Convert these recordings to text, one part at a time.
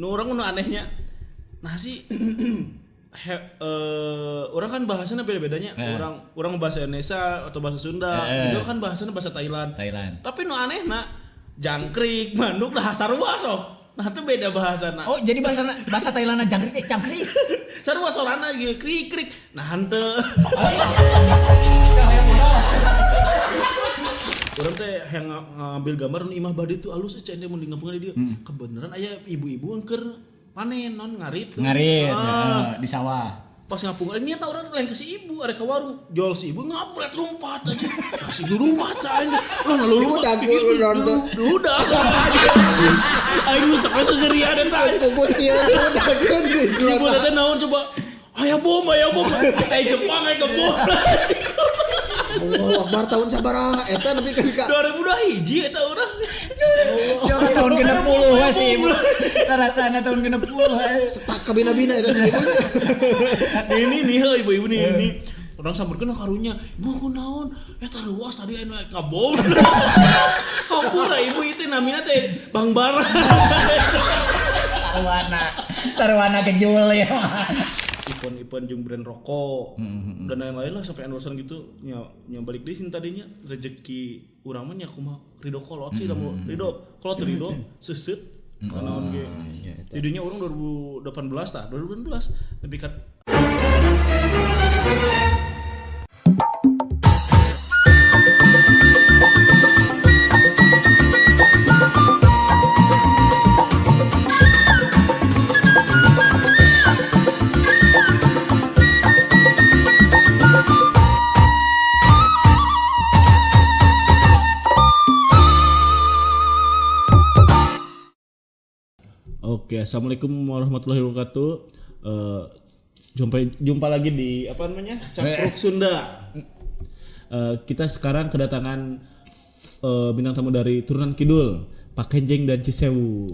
Nu urang nu anehnya. Nah sih orang kan bahasanya beda-bedanya. Orang orang bahasa Indonesia atau bahasa Sunda, itu kan bahasanya bahasa Thailand. Tapi nu anehna jangkrik, manuk lah sarua sok. Nah itu beda bahasana. Oh, jadi bahasa Thailand jangkrik jangkrik. Sarua sorana gitu, krik krik. Nah henteu. Orang teh yang ngambil gambar nu imah bade tuh alus cenah mun di ngampungan di dieu. Kebeneran aya ibu-ibu keur panen non ngarit. Ngarit di sawah. Pas ngapungan niatna urang lain ke si ibu arek ka warung. Jual si ibu ngabret lompat aja. Nah, si ibu lompat saen. Lah lompat. Udah. Aing sok seserian eta. Kugus sieun udageun di. Ibu teh naon coba? Aya bom, aya bom. Eh Jepang aya kebom. Allah Akbar tahun sabaraha eta nepi ka 2021 eta urang. Allah tahun 60 we si ibu. Rasana tahun 60 setak kabina-bina eta si ibu. Ini nih heuh ibu-ibu nih ini. Urang samperkeun karunya. Ibu kunaon? Eta ruas tadi anu kabom. Hampura ibu itu namina teh Bang Bara. Sarwana kejul ya. Ipon-ipon jeung brand rokok dan lain-lain lah sampai endorsean gitu nya balik deui sini tadinya rezeki urang mah nya kumaha ridho kolot sih lamun ridho kolot ridho seuseut naon ge jadinya urang 2018 tah 2018 nepi ka. Oke, assalamualaikum warahmatullahi wabarakatuh. Jumpa lagi di apa namanya? Capruk Sunda. Kita sekarang kedatangan bintang tamu dari Turunan Kidul, Pak Kenjeng dan Cisewu.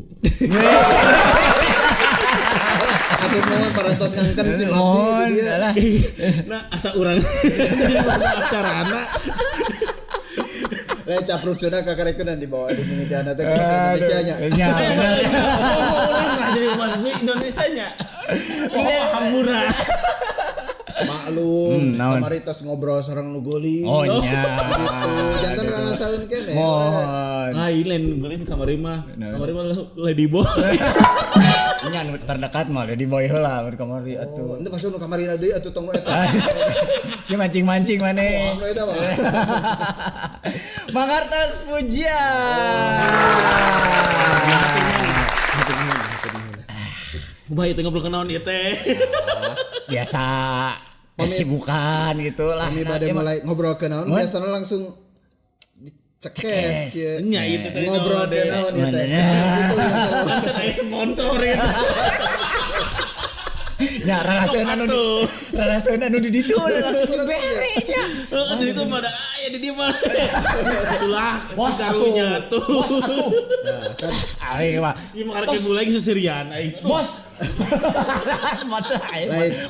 Atur nuhun parantos ngangken si abdi dia. Nah, asa urang acarana. Lah capruk Sunda kakarekeun di bawah di mimitiana teh bahasa Indonesia nya. Nya bener. Orang jadi bahasa Indonesia nya. Oh, hampura. Maklum, kamari tos ngobrol sareng nu geulis. Oh nya. Janten rarasaeun keneh. Mohon. Lain lain geulis kamari mah. Kamari mah Lady Boy. Nya nu terdekat mah Lady Boy heula kamari atuh. Henteu maksud nu kamarina deui atuh tong eta. Si mancing-mancing maneh. Oh, eta mah. Mangartos Pujian. Kumaha ieu teh ngobrol naon ieu teh? Biasa kesibukan gitu lah. Kami bade mulai ngobrol ke naon biasana langsung dicekes kieu. Nya ieu teh ngobrol ke naon ieu teh. Kan can aya sponsor ya. Ya raraseun anu di ditu langsung dibere nya. Heeh di ditu mah aya di dieu mah. Itulah si karunya tuh. Nah, kan aing mah. Ieu mah karek mulai seserian aing. Bos.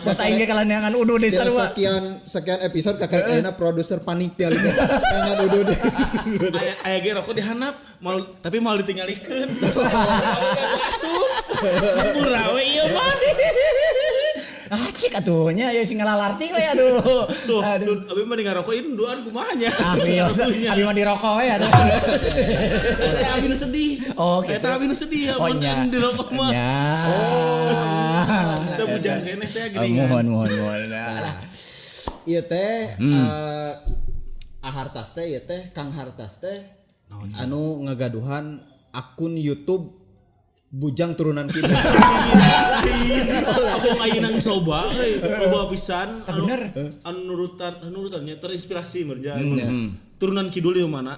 Bos aing ge kalaneangan uduh deui sarua. Sekian episode kakek ayeuna produser panik teh alikeun. Uduh deui. Aya ge rokok dihanap mal tapi mal ditinggalikeun. Asup. Hampura we ieu mah. Ah cik atuh nya ya sing ngalalarting we atuh. Duh, abi mah ngarokok ieu duaan kumaha nya. Abi mah dirokok we atuh. Eta abi nu sedih. Oh gitu. Eta abi nu sedih oh, mun dirokok mah. Oh. Da bujang keneh teh geuningan. Mohon mohon mohon. Ieu teh Ahartas teh ieu teh Kang Hartas teh anu ngagaduhan akun YouTube Bujang Turunan Kidul. Aku ayeuna soba euy, loba pisan. Bener. Anu nurutannya terinspirasi merja. Turunan Kidul ieu mana?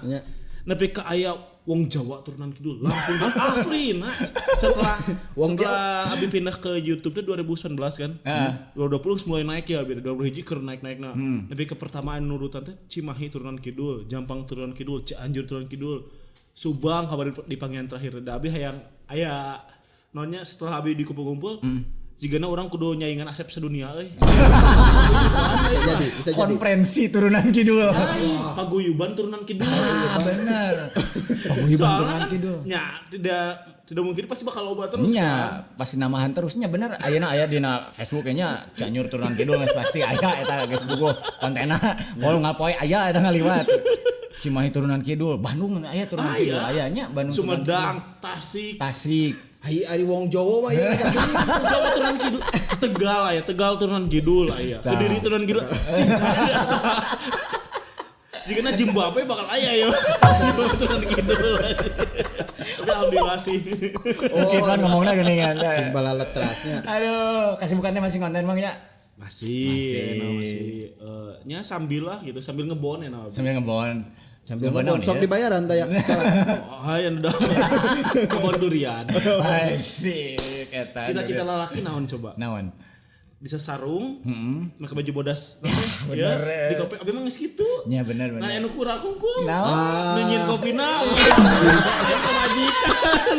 Nepi ka aya wong Jawa Turunan Kidul. Lampung asli nah. Setelah setelah abi pindah ke YouTube teh 2019 kan. 2020 mulai naik ya abi 2021 keur naik-naikna. Nepi ka pertama anu nurutan teh Cimahi Turunan Kidul, Jampang Turunan Kidul, Cianjur Turunan Kidul. Subang kabar di panggilan terakhir da abi hayang aya nonnya setelah abi dikumpul-kumpul Jigana orang kudu nyaingan Asep sedunia euy. Bisa jadi, bisa jadi. Konferensi turunan kidul. Paguyuban turunan kidul. Ah, bener. Paguyuban turunan kan, kidul. Nya, tidak mungkin pasti bakal obat terus. Nya, kan? Pasti namahan terusnya bener. Ayeuna aya dina Facebook nya Cianjur turunan kidul geus pasti aya eta geus buku kontena. Kalau ngapoe aya eta ngaliwat. Cimahi turunan kidul, Bandung aya turunan kidul aya nya Bandung. Sumedang, Tasik. Tasik. Ai ari wong Jawa mah ieu tapi Jawa turunan kidul, Tegal aya, Tegal turunan kidul aya. Kediri turunan kidul. Jigana Zimbabwe bakal aya ya. Zimbabwe turunan kidul. Tapi alhamdulillah sih. Oh, kan ngomongna geuningan. Sing balaletratnya. Aduh, kesibukannya masih konten Bang ya? Masih. Nya sambil lah gitu, sambil ngebon ya. Sambil ngebon. Sambil ngebon sok dibayaran tah ya. Oh, hayan udah. Kebon durian. Asik eta. Cita-cita lalaki naon coba? Naon? Bisa sarung, make baju bodas. Ya, bener. Di kopi abi mah geus kitu. Nya bener bener. Nah, anu kurang hungkul. Naon? Nunyin kopina. Pamajikan.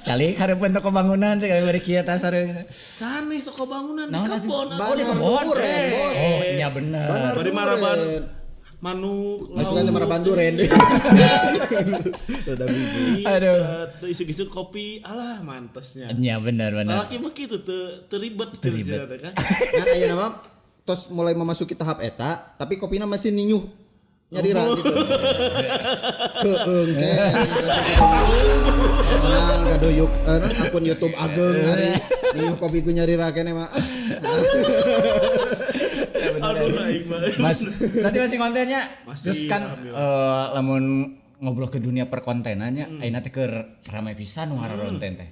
Calik hareupeun toko bangunan sekali bari kieu tah sareng. Sanes toko bangunan di kebon. Oh, di kebon, bos. Oh, nya bener. Bari maraban manuk masukan teh maraban duren. Rada bingung. Aduh, isu-isu kopi alah mantesnya. Nya bener bener. Lalaki mah kitu teu ribet kan. Kan ayeuna mah tos mulai memasuki tahap eta, tapi kopina masih ninyuh nyarira gitu. Keung teh. Orang gadoyuk akun YouTube ageng ari ninyuh kopi ku nyarira keneh mah. Aduh, Mas, nanti masih kontennya. Masih, terus kan lamun ngobrol ke dunia perkontenannya, ayeuna teh keur ramai pisan nu ngaronten teh.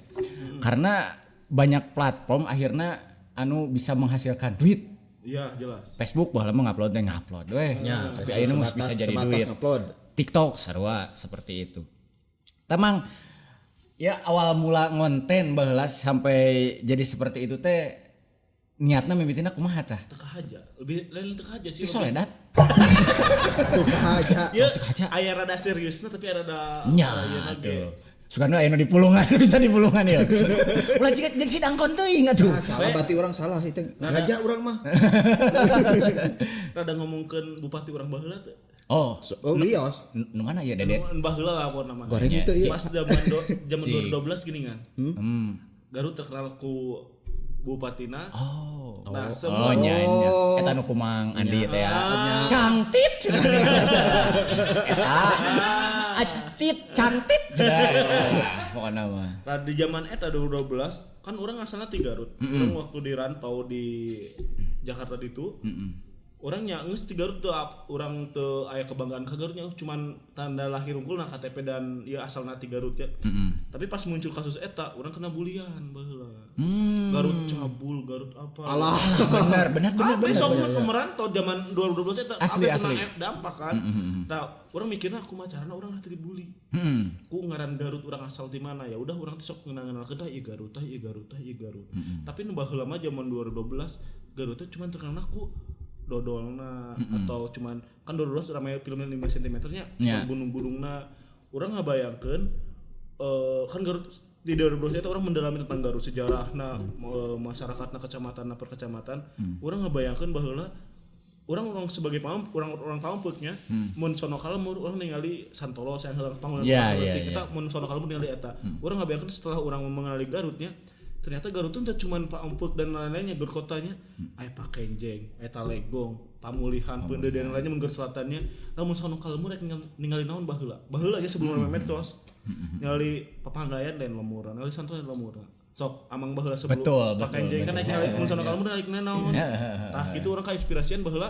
Karena banyak platform akhirnya anu bisa menghasilkan duit. Iya, jelas. Facebook baheula mah ngupload teh ngupload weh. Ya, tapi ayeuna mah bisa jadi duit. Ngupload. TikTok sarua seperti itu. Tamang ya awal mula ngonten baheula sampai jadi seperti itu teh niatna mimitina kumaha tah? Teu kahaja. Lebih lain teu kahaja sih. Ti soledat. Teu kahaja. Ya, aya rada seriusna tapi rada nya tuh. Sugana aya nu dipulungan bisa dipulungan ya. Ulah jiga jeung sidang kon teuing atuh. Nah, salah berarti orang salah itu. Ngahaja urang mah. Rada ngomongkeun bupati urang baheula teh. Oh, oh wios. Nu mana ya Dede? Baheula lah pokona mah. Goreng itu ieu. Pas zaman 2012 gini kan. Garut terkenal ku bupatina. Oh. Nah, semua oh nya nya. Eta nu Kumang Andi teh ya. Cangtit cenah. Eta. Tit cantit cenah. Pokona mah. Tah di zaman eta 2012 kan urang asalna ti Garut. Urang waktu di rantau di Jakarta ditu. Urang nya geus ti Garut teu urang teu aya kebanggaan ka Garutnya cuman tanda lahir unggul na KTP dan ya asalna ti Garut ya. Tapi pas muncul kasus eta urang kena bulian baheula. Garut cabul, Garut apa. Alah, benar. Besok merantau zaman 2012 eta asli, kena dampak kan. Nah, urang mikirna kumaha carana urang teu dibully. Ku ngaran Garut urang asal di mana ya udah urang teh sok ngenal-ngenalkeun tah ieu Garut tah ieu Garut tah ieu Garut. Tapi nu baheula mah zaman 2012 Garut teh cuman terkenal ku dodolna atau cuman kan 2012 ramai filmnya 5 cm nya cuman gunung-gunungna urang ngabayangkeun kan Garut di 2012 itu orang mendalami tentang Garut sejarahna masyarakatna kecamatanna per kecamatan urang ngabayangkeun baheula urang sebagai orang pampeuknya mun sono kalemur urang ningali Santolo sayang heula panggung eta mun sono kalemur ningali eta urang ngabayangkeun setelah urang mengenali Garutnya ternyata Garut tuh cuman Pampek dan lain-lainnya Garut kotanya aya Pakenjeng, aya Talegong, Pamulihan, Peunde dan lainnya mun Garut selatannya lamun sono kalemur rek ningali naon baheula. Baheula nya sebelum rame medsos. Ningali Papandayan lain lemuran, ningali Santo lain lemuran. Sok amang baheula sebelum Pakenjeng kan ningali mun sono kalemur rek naon. Tah kitu urang kainspirasian baheula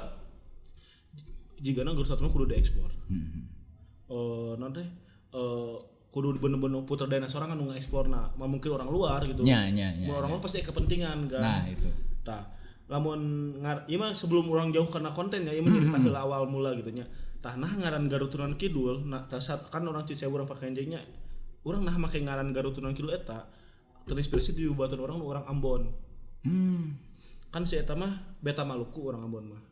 jigana Garut selatan kudu dieksplor. Naon teh kudu bener-bener putra daerah sorangan nu ngaeksplorna mungkin orang luar gitu. Nya. Orang luar pasti kepentingan kan. Nah, itu. Tah, lamun ieu mah sebelum orang jauh karena konten ya, ieu mah nyerita heula awal mula gitu nya. Tah nah ngaran Garut Turunan Kidul, nah tah kan orang Cisewu urang Pakenjengnya, urang nah make ngaran Garut Turunan Kidul eta terinspirasi di bubatan orang nu orang Ambon. Kan si eta mah beta Maluku orang Ambon mah.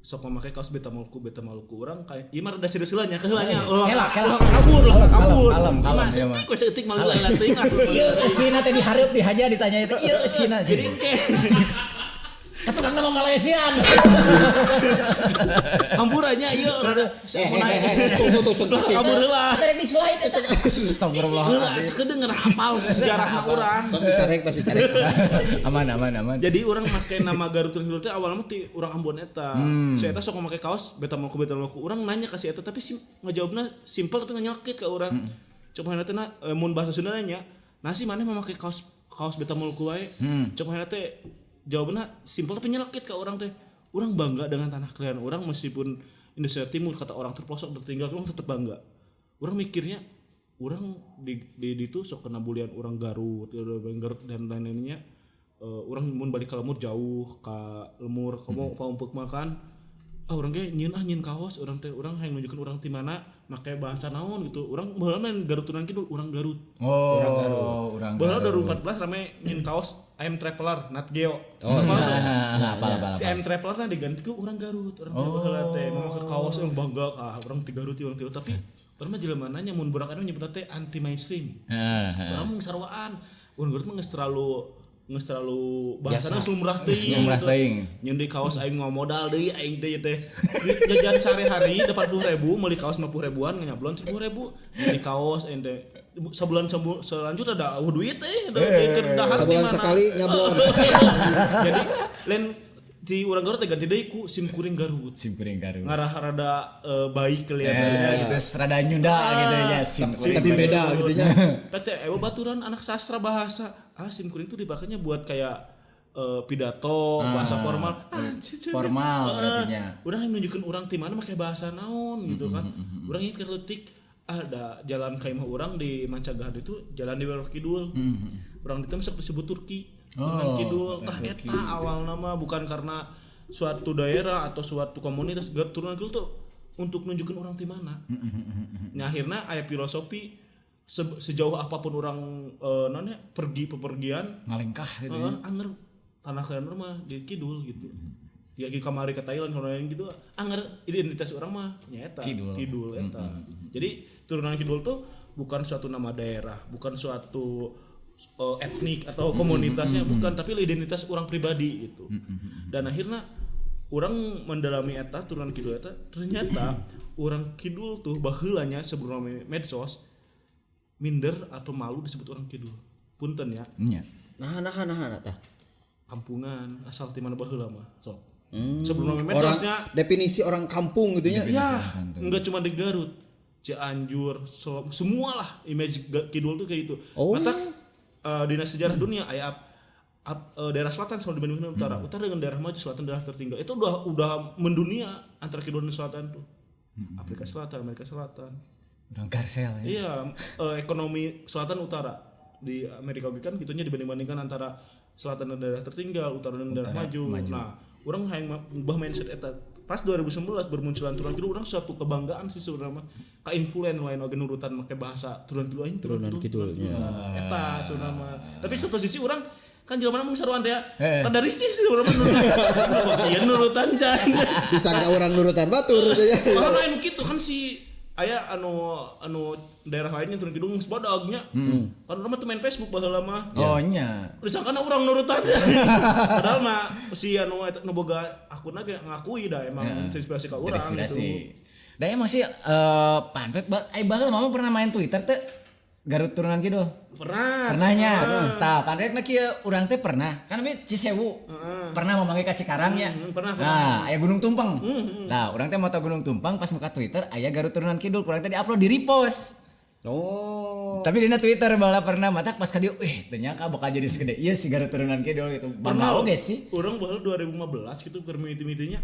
Sok memakai kaos Beta Maluku, Beta Maluku orang kayak ieu mah rada serius heula nya keheula nya. Kela, kela. Kabur, ulah kabur. Kalem, kalem, iya mah. Setik we setik malu heula teuing lah. Ieu eusina teh dihareup dihaja ditanya teh ieu eusina. Jadi kayak Katukang nama Malaysian. hampurannya ieu rada Tunggu tuh contoh sih. kabur heula. Tarik di slide eta. Astagfirullah. Heula sakedeung hafal sejarah urang. Tos dicarek, tos dicarek. Aman aman aman. Jadi orang make nama Garut Turunan Kidul teh awalnya mah ti urang Ambon eta. Si eta sok make kaos Beta Maluku Beta Maluku. Urang nanya ka si eta tapi ngejawabna simpel tapi nyelekit ka urang. Cok mana teh mun bahasa Sunda nya, nasi maneh make kaos kaos Beta Maluku wae. Cok mana teh jawabna simpel tapi nyelekit ka urang teh. Urang bangga dengan tanah kelahiran urang meskipun Indonesia Timur kata orang terpelosok tertinggal, urang tetap bangga. Urang mikirnya urang di itu sok kena bulian urang Garut, Garut dan lain-lainnya. Urang mun balik ke lemur jauh ke lemur kamu paumpuk makan ah urang ge nyieun ah nyieun kaos urang teh urang hayang nunjukeun urang ti mana make bahasa naon gitu urang baheula main Garut Turunan Kidul urang Garut. Oh, urang Garut. Urang baheula 2014 rame nyieun kaos I am Traveler Nat Geo. Oh, apa. Si I am Traveler nah diganti ku urang Garut, urang teh baheula teh make kaos urang bangga ah urang ti Garut urang ti tapi urang mah jelema nanya mun budak anu nyebutna teh anti mainstream. Urang mah sarwaan. Urang Garut mah geus terlalu bahasana lumrah teuing. Lumrah teuing. Nyeun deui kaos aing modal deui aing teh teh. Jajan sehari-hari 40.000 meuli kaos 50 ribuan nyablon 10.000 meuli kaos aing teh. Sebulan selanjutnya ada duit teh keur dahar di Sebulan mana. sekali nyablon. Jadi lain di urang Garut teh ganti deui ku sim kuring Garut. Sim kuring Garut. Ngarah rada baik kelihatannya gitu rada nyunda gitu ya sim kuring. Tapi beda gitu nya. Teh ewa baturan anak sastra bahasa. Ah sim kuring tuh dipakainya buat kayak pidato, bahasa formal. Formal berartinya. Urang yang nunjukin urang ti mana make bahasa naon gitu kan. Urang ingin kerletik ada jalan ka imah urang di Mancagahar itu jalan di Werok Kidul. Urang di sok disebut Turki. Turunan Kidul. Tah eta awal nama bukan karena suatu daerah atau suatu komunitas Turunan Kidul tuh untuk nunjukin orang ti mana. Nah akhirnya aya filosofi sejauh apapun orang nonnya pergi pepergian ngalengkah gitu ya. Anger tanah kelahiran mah di kidul gitu. Ya di kamari ke Thailand kalau gitu anger identitas orang mah nya eta kidul eta. Jadi turunan kidul tuh bukan suatu nama daerah, bukan suatu etnik atau komunitasnya bukan, tapi identitas orang pribadi gitu. Dan akhirnya orang mendalami eta turunan kidul eta ternyata orang kidul tuh baheulanya sebelum medsos minder atau malu disebut orang kidul. Punten ya. Nah tah. Kampungan asal ti mana baheula mah sok. Sebelum medsosnya definisi orang kampung gitu nya. Ya, enggak cuma di Garut, Cianjur, semualah image kidul tuh kayak gitu. Oh. Mata dinas sejarah dunia aya daerah selatan selalu dibandingkan dengan utara. Utara dengan daerah maju, selatan daerah tertinggal. Itu udah mendunia antara kidul dan selatan tuh. Afrika Selatan, Amerika Selatan. Orang Garsel ya. Iya, ekonomi selatan utara di Amerika kan gitunya dibanding-bandingkan antara selatan dan daerah tertinggal, utara dan daerah maju. Nah, orang hayang ubah mindset eta. Pas 2019 bermunculan turunan kidul, orang suatu kebanggaan sih sebenarnya. Ka influen lain oge nurutan make bahasa turunan kidul aing turunan kidul. Eta sebenarnya. Tapi satu sisi orang kan jelema mung saruan teh. Rada risih sih sebenarnya nurutan. Ieu nurutan can. Disangka orang nurutan batur ya. Malah lain kitu kan si aya anu daerah lainnya turun kidul geus badagnya. Kan urang mah teu main Facebook baheula mah. Oh nya. Disangkana urang nurutan. Padahal mah si anu eta nu boga akunna ge ngakui dah emang terinspirasi ka urang gitu. Da emang sih panpek baheula mama pernah main Twitter teh Garut turunan kidul. Pernah. Pernahnya. Tah panpekna kieu urang teh pernah. Kan abi Cisewu. Pernah mamangge ka Cikarang nya. Pernah. Nah, aya Gunung Tumpeng. Nah, urang teh moto Gunung Tumpeng pas muka Twitter aya Garut turunan kidul, kurang teh di-upload di repost. Oh. Tapi dina Twitter baheula pernah matak pas ka dieu, teu nyangka bakal jadi segede ieu si Garut turunan kidul gitu. Bangga oge sih. Urang baheula 2015 gitu keur mimiti-mitinya.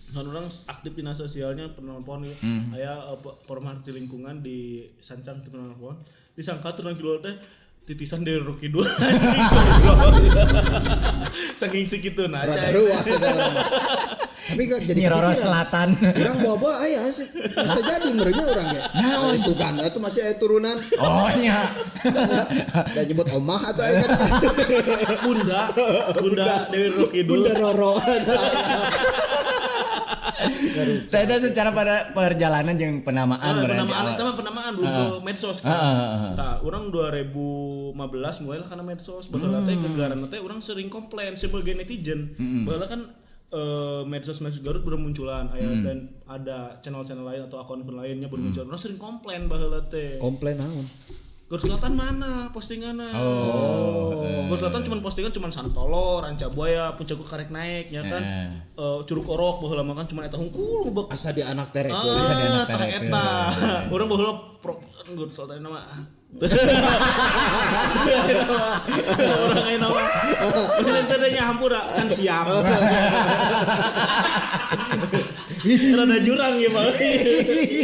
Kan orang aktif di sosialnya pernah nelpon gitu. Aya pemerhati lingkungan di Sancang teu pernah nelpon. Disangka turunan kidul teh titisan dari Rocky Kidul. Saking segitu nah. Rada ruas eta. Tapi kok jadi Nyiroro Selatan. Urang bawa-bawa aya sih. Bisa jadi merenya urang ya. Nah, Suganda itu masih aya turunan. Oh nya. Da nyebut omah atau aya kan. Bunda, Bunda Dewi Rocky Kidul. Bunda Roro. Saya itu secara pada perjalanan jeung penamaan penamaan eta mah penamaan belum ke medsos kan. Nah, urang 2015 mulailah karena medsos baheula teh gegaran teh urang sering komplain sebagai netizen. Baheula kan medsos-medsos Garut bermunculan aya dan ada channel-channel lain atau akun-akun lainnya bermunculan. Urang sering komplain baheula teh. Komplain naon? Garut Selatan mana postinganna? Oh. Garut Selatan cuman postingan cuman Santolo, Ranca Buaya, Puncak Karek naik ya kan. Curug Orok baheula mah kan cuman eta hungkul bek. Asa di anak terek. Asa di anak terek. Eta. Urang baheula Garut Selatan mah. Urang aya nama. Maksudnya teh nya hampura can siap. Rada jurang ya Pak.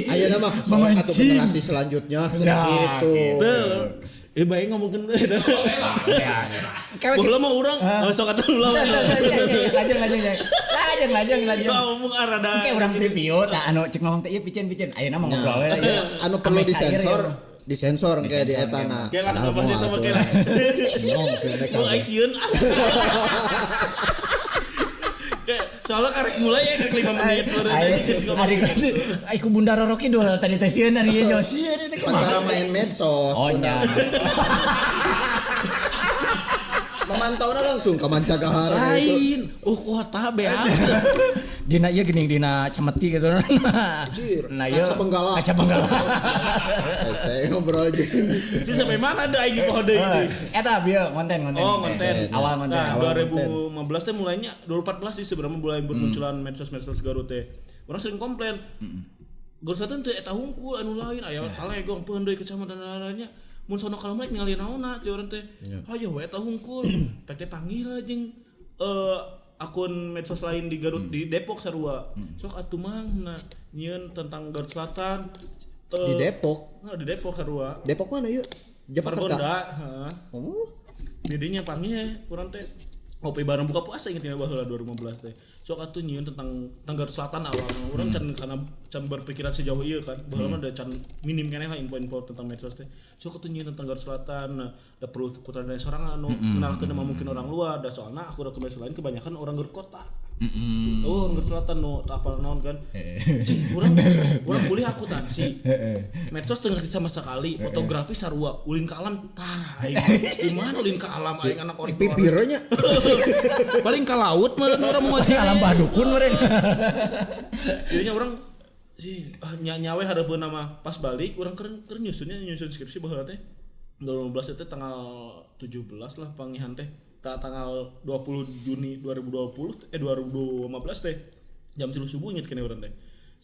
Ayeuna mah atau generasi selanjutnya cenah gitu. Baik ngomongkeun. Baheula mah urang sok atuh ulah. Lajeng. Ngomong rada. Engke urang review tah anu cek ngomong teh ieu picen-picen. Ayeuna mah ngobrol we. Anu perlu disensor kayak di etana. Kayak lah apa sih teh lah. Mau action. Soalnya karek mulai ya karek 5 menit. Ai ku Bunda Roro Kidul tadi teh sieun ari ieu sieun teh kumaha. Antara main medsos. Oh nya. Memantaunya langsung ke Mancagahara itu. Oh kuota bea. Dina ieu geuning dina cemeti gitu. Anjir. Nah, ieu kaca benggala. Kaca benggala. Saya ngobrol aja. Itu sampai mana ada aing poho deui. Eta bieu konten. Oh, konten. Awal konten. Nah, 2015 teh mulainya 2014 sih sebenarnya mulai bermunculan medsos-medsos Garut teh. Orang sering komplain. Garut Selatan teh eta hungkul anu lain aya Kalegong peun deui kecamatan lainnya. Mun sono kalem rek ningali naonna teh urang teh. Hayo we eta hungkul. Pek teh panggil jeung akun medsos lain di Garut di Depok sarua. Sok atuh mang nah nyieun tentang Garut Selatan. Di Depok. Nah, di Depok sarua. Depok mana yeuh? Jakarta. Heeh. Oh. Jadinya panggil urang teh ngopi bareng buka puasa inget ya baheula 2015 teh. Sok atuh nyieun tentang Garut Selatan awalna. Urang can karena can berpikiran sejauh ieu kan. Baheula mah da can minim keneh lah info-info tentang medsos teh. Sok atuh nyieun tentang Garut Selatan. Nah, da perlu putra dari sorangan anu kenalkeun mah mungkin orang luar da soalna aku ke medsos lain kebanyakan orang Garut kota. Oh, orang Garut Selatan nu teu apal naon kan. Cing, urang kuliah akuntansi. Medsos teu ngerti sama sekali, fotografi sarua, ulin ka alam tah aing. Kumaha ulin ka alam aing anak orang. Pipirnya. Paling ka laut mah urang mau alam badukun meureun. Jadinya urang sih nyawe hareupeun nama pas balik urang keur nyusunnya nyusun skripsi baheula teh 2015 teh tanggal 17 lah pangihan teh. Tanggal 20 Juni 2020 2015 teh jam 3 subuh inget kene urang teh.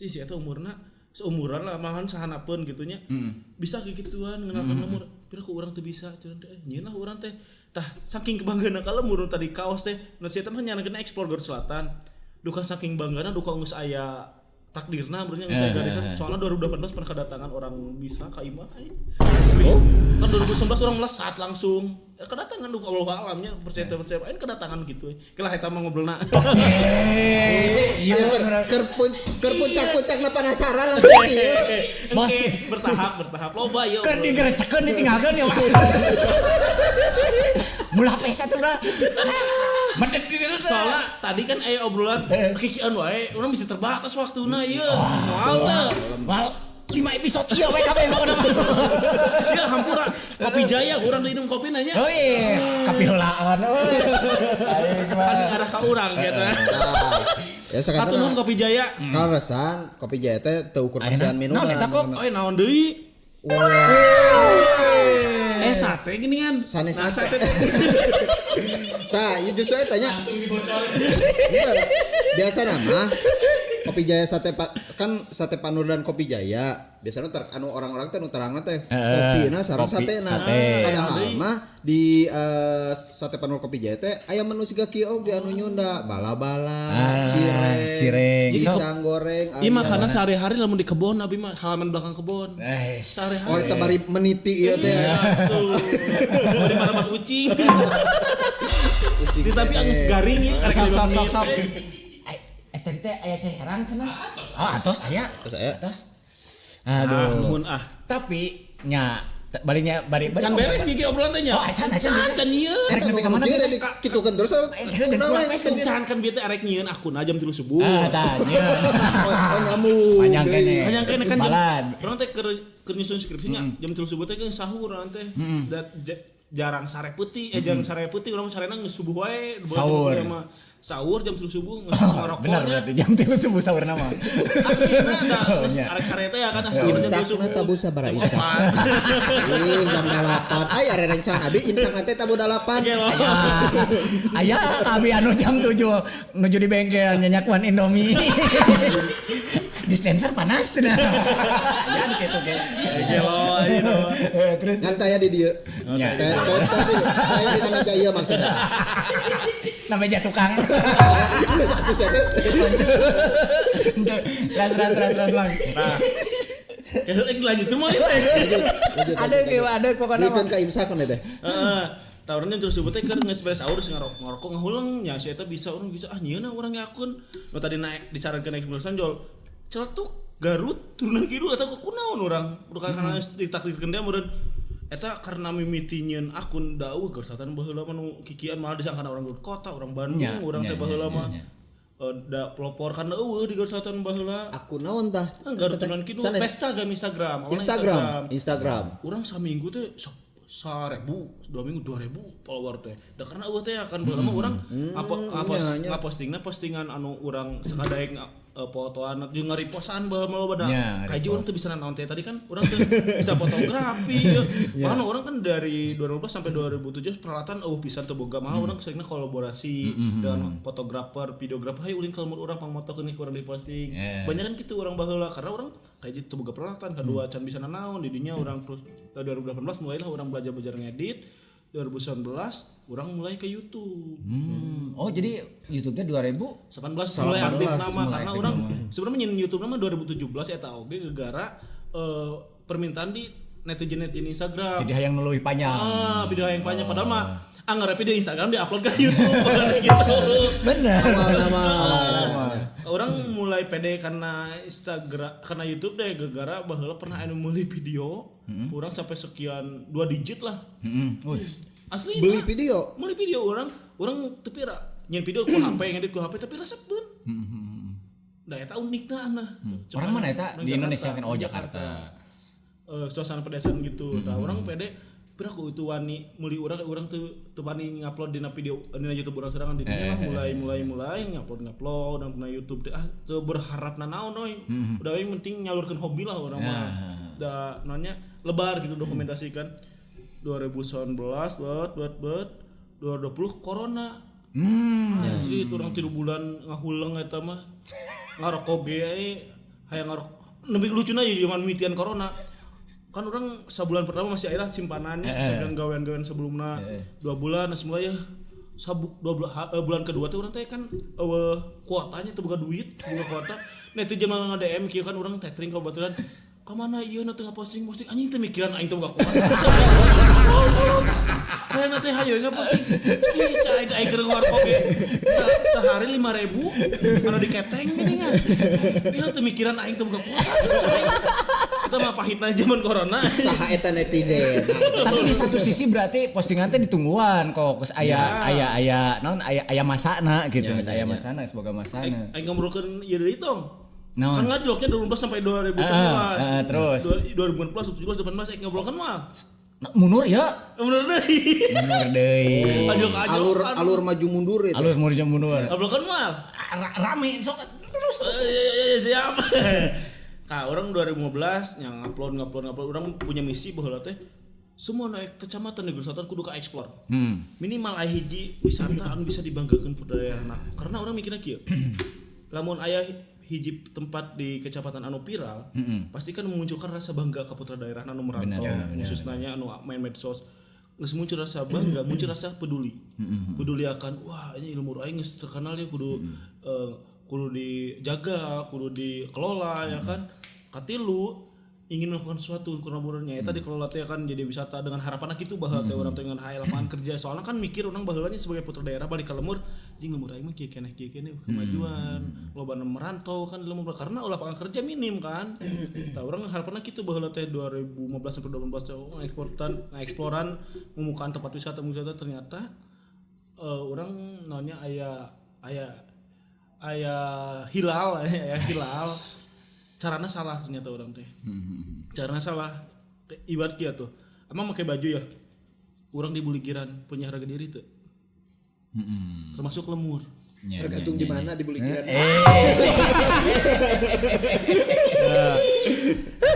Si eta umurna seumuran lah malahan sahanapeun gitu nya. Bisa kikituan ngenalkeun lemur. Pira ku urang teu bisa cenah teh. Nyieun lah urang teh. Tah saking kebanggaanna ka lemur tadi kaos teh. Nu si eta mah nyarankeun explore Garut Selatan. Duka saking banggana duka geus aya takdirna berarti geus aya garisan. Soalnya 2018 pernah kedatangan orang bisa ka imah. Asli. Kan 2019 orang melesat langsung. Kedatangan duka Allah alamnya percaya aing kedatangan gitu. Kelah eta mah ngobrolna. Iya keur puncak-puncakna penasaran langsung ieu. Bos bertahap loba ieu. Keur digerecekeun ditinggalkeun ya. Mulah pesa tuh udah. Medet gitu. Soalnya tadi kan aya obrolan kikian wae, urang bisa terbatas waktuna ieu. Moal teu. Moal 5 episode ieu we kabeh pokona mah. Ya hampura Kopi Jaya urang minum kopi nanya. Oh iya, kopi heulaan. Kan arah ka urang gitu. Ya sakatana. Atuh nuhun Kopi Jaya. Kaleresan Kopi Jaya teh teu ukur kasihan minuman. Naon eta kok? Oh naon deui? Sate gini kan. Sanes sate. Tah, ieu justru eta nya. Langsung dibocorin. Biasa nama Kopi Jaya sate kan sate Panur dan Kopi Jaya. Biasanya anu orang-orang teh nu terangna teh kopina sareng satena. Padahal mah di sate Panur Kopi Jaya teh aya menu siga kieu oge anu nyunda bala-bala, cireng, pisang goreng. Ieu makanan sehari-hari lamun di kebon abi mah halaman belakang kebon. Sehari-hari. Oh eta bari meniti ieu teh. Tuh. Bari marabat ucing. Di tapi geus garing ieu karek sok. Tadi teh aya ceherang cenah. Oh, atos aya. Atos. Aduh. Nuhun ah. Tapi nya Balinya bari Can beres bieu obrolan teh nya. Oh, acan ieu. Erek nepi ka mana teh? Kitukeun terus. Can kan bieu teh arek nyieun akun jam 3 subuh. Ah, tah nyieun. Oh, nyambung. Panjang kene. Panjang kene kan jam. Urang teh keur nyusun skripsinya jam 3 subuh teh kan sahur urang teh. Jarang sare putih, jarang sare putih urang sarena geus subuh wae. Sahur. Sahur jam 3 subuh ngerokok. Benar berarti jam 3 subuh sahur nama. Aslina da arek sare teh ya kan sahur jam 3 subuh. Imsak tabu sabaraha imsak. Ih jam 8. Aya rerencang abi imsak teh tabu 8. Aya abi anu jam 7 nuju di bengkel nyanyakuan Indomie. Dispenser panas nah. Ya kitu ge. Gelo ieu. Terus ngan taya di dieu. Teh taya di meja ieu maksudna. Na meja tukang. Satu satu. Terus bang. Nah. Kayak lanjut mah teh. Ada pokoknya. Duiteun ka imsak kan teh. Heeh. Tahunan terus subuh teh keur geus beres sahur geus ngarokok ngahuleng nya si eta bisa urang bisa ah nyieun urang ge akun. Nu tadi naik disarankeun naik sebelas jol. Celetuk Garut turunan kidul atau kunaon urang. Udah karena ditakdirkeun dia meureun eta karena mimiti nyieun akun dauh gersatan baheula mah nu kikian malah disangkana orang Garut kota, orang Bandung, urang teh baheula mah da pelopor kan eueuh di Garut Selatan baheula. Akun naon tah? Garut turunan kidul pesta gam Instagram. Instagram. Urang saminggu teh 1,000, 2 minggu 2,000 follower teh. Da karena eueuh teh kan baheula mah urang apa ngapostingna postingan anu urang sakadaek fotoan jeung ngariposan baheula mah loba da. Kaji urang teh bisa naon teh tadi kan urang teh bisa fotografi. Malah urang kan dari 2015 sampai 2007 peralatan eueuh pisan teu boga. Malah urang seringna kolaborasi dengan fotografer, videografer. Hayu ulin ka lembur urang pangmotokeun ku urang diposting. Banyak kan kitu urang baheula karena urang kaji teu boga peralatan kadua can bisa nanaon di dinya urang terus 2018 mulailah urang belajar ngedit. 2019 orang mulai ke YouTube. Oh jadi YouTube-nya 2018 mulai aktif nama karena orang sebenarnya nyin YouTube nama 2017 eta oge gegara permintaan di netizen Instagram. Jadi hayang nu leuwih panjang. Ah, video hayang panjang padahal mah anggar video Instagram diupload ke YouTube gitu. Benar. Orang mulai pede karena Instagram karena YouTube deh gegara baheula pernah anu meuli video. Orang sampai sekian 2 digit lah. Asli beli video. Beli video orang teu pira nyen video ku HP ngedit ku HP tapi resepeun. Da eta unikna nah. Orang mana eta di Indonesia kan oh Jakarta. Suasana pedesaan gitu. Nah, orang pede pira ku itu wani meuli urang teu wani ngupload dina video dina YouTube urang sorangan di dinya lah mulai ngupload dan dina YouTube teh ah teu berharap nanaon euy. Udah yang penting nyalurkeun hobi lah urang mah. Da nanya lebar gitu dokumentasikan. 2019 buat 2020 corona. Jadi itu urang 3 bulan ngahuleng eta mah. Ngarokok ge hayang ngarokok. Nepi lucuna jadi zaman mimitian corona. Kan orang sebulan pertama masih air simpanannya, simpan gawean-gawean sebelumna 2 bulan, nah semula ya sabuk 2 bulan kedua tuh orang teh kan kuotanya tuh buka duit, buka kuota. Netizen mah nge-DM kieu kan orang tethering ka baturan. Ka mana ieu nu teu posting anjing teh mikiran aing teh boga kuota. Kayak teh hayo posting. Ih cai aing keur ngarokok ge. Sehari 5.000 anu diketeng geuningan. Ieu teh mikiran aing teh boga kuota. Kita mah pahitna zaman corona. Saha eta netizen. Tapi di satu sisi berarti postingan teh ditungguan kok geus aya aya aya naon aya aya masana gitu geus aya masana semoga masana. Aing ngobrolkeun ieu deui tong. Kan ngajloknya 2015 sampai 2019. Terus 2014, 17, 18 aing ngobrolkeun mah. Mundur ya. Mundur deui. Mundur deui. Alur maju mundur itu. Alur maju mundur. Ngobrolkeun mah rame sok terus. Ya siap. Nah, orang 2015 yang ngupload orang punya misi baheula teh semua naik kecamatan negeri selatan kudu ka explore. Minimal aya hiji wisata anu bisa dibanggakeun ku daerahna. Karena orang mikirna kieu. Lamun aya hiji tempat di kecamatan anu viral, pasti kan memunculkan rasa bangga ka putra daerah anu merantau, khususnya anu main medsos. Geus muncul rasa bangga, muncul rasa peduli. Peduli akan wah ini ilmu aing geus terkenal ya kudu kudu dijaga, kudu dikelola ya kan. Katilu ingin melakukan sesuatu kolabornya eta dikelola teh kan jadi wisata dengan harapan gitu baheula teh urang teh dengan aya lapangan kerja soalnya kan mikir urang baheulanya sebagai putra daerah balik ka lemur jeung lemur aing mah kieu keneh kemajuan loba nu merantau kan di lemur karena lapangan kerja minim kan tah urang harapanna kitu baheula teh 2015 sampai 2018 ngeksporan memukaan tempat wisata ternyata urang naonnya aya aya hilal aya hilal carana salah ternyata orang teh. Carana salah. Ibarat kieu tuh. Emang make baju ya? Urang di Buligiran punya harga diri tuh. Termasuk lemur. Tergantung di mana di Buligiran.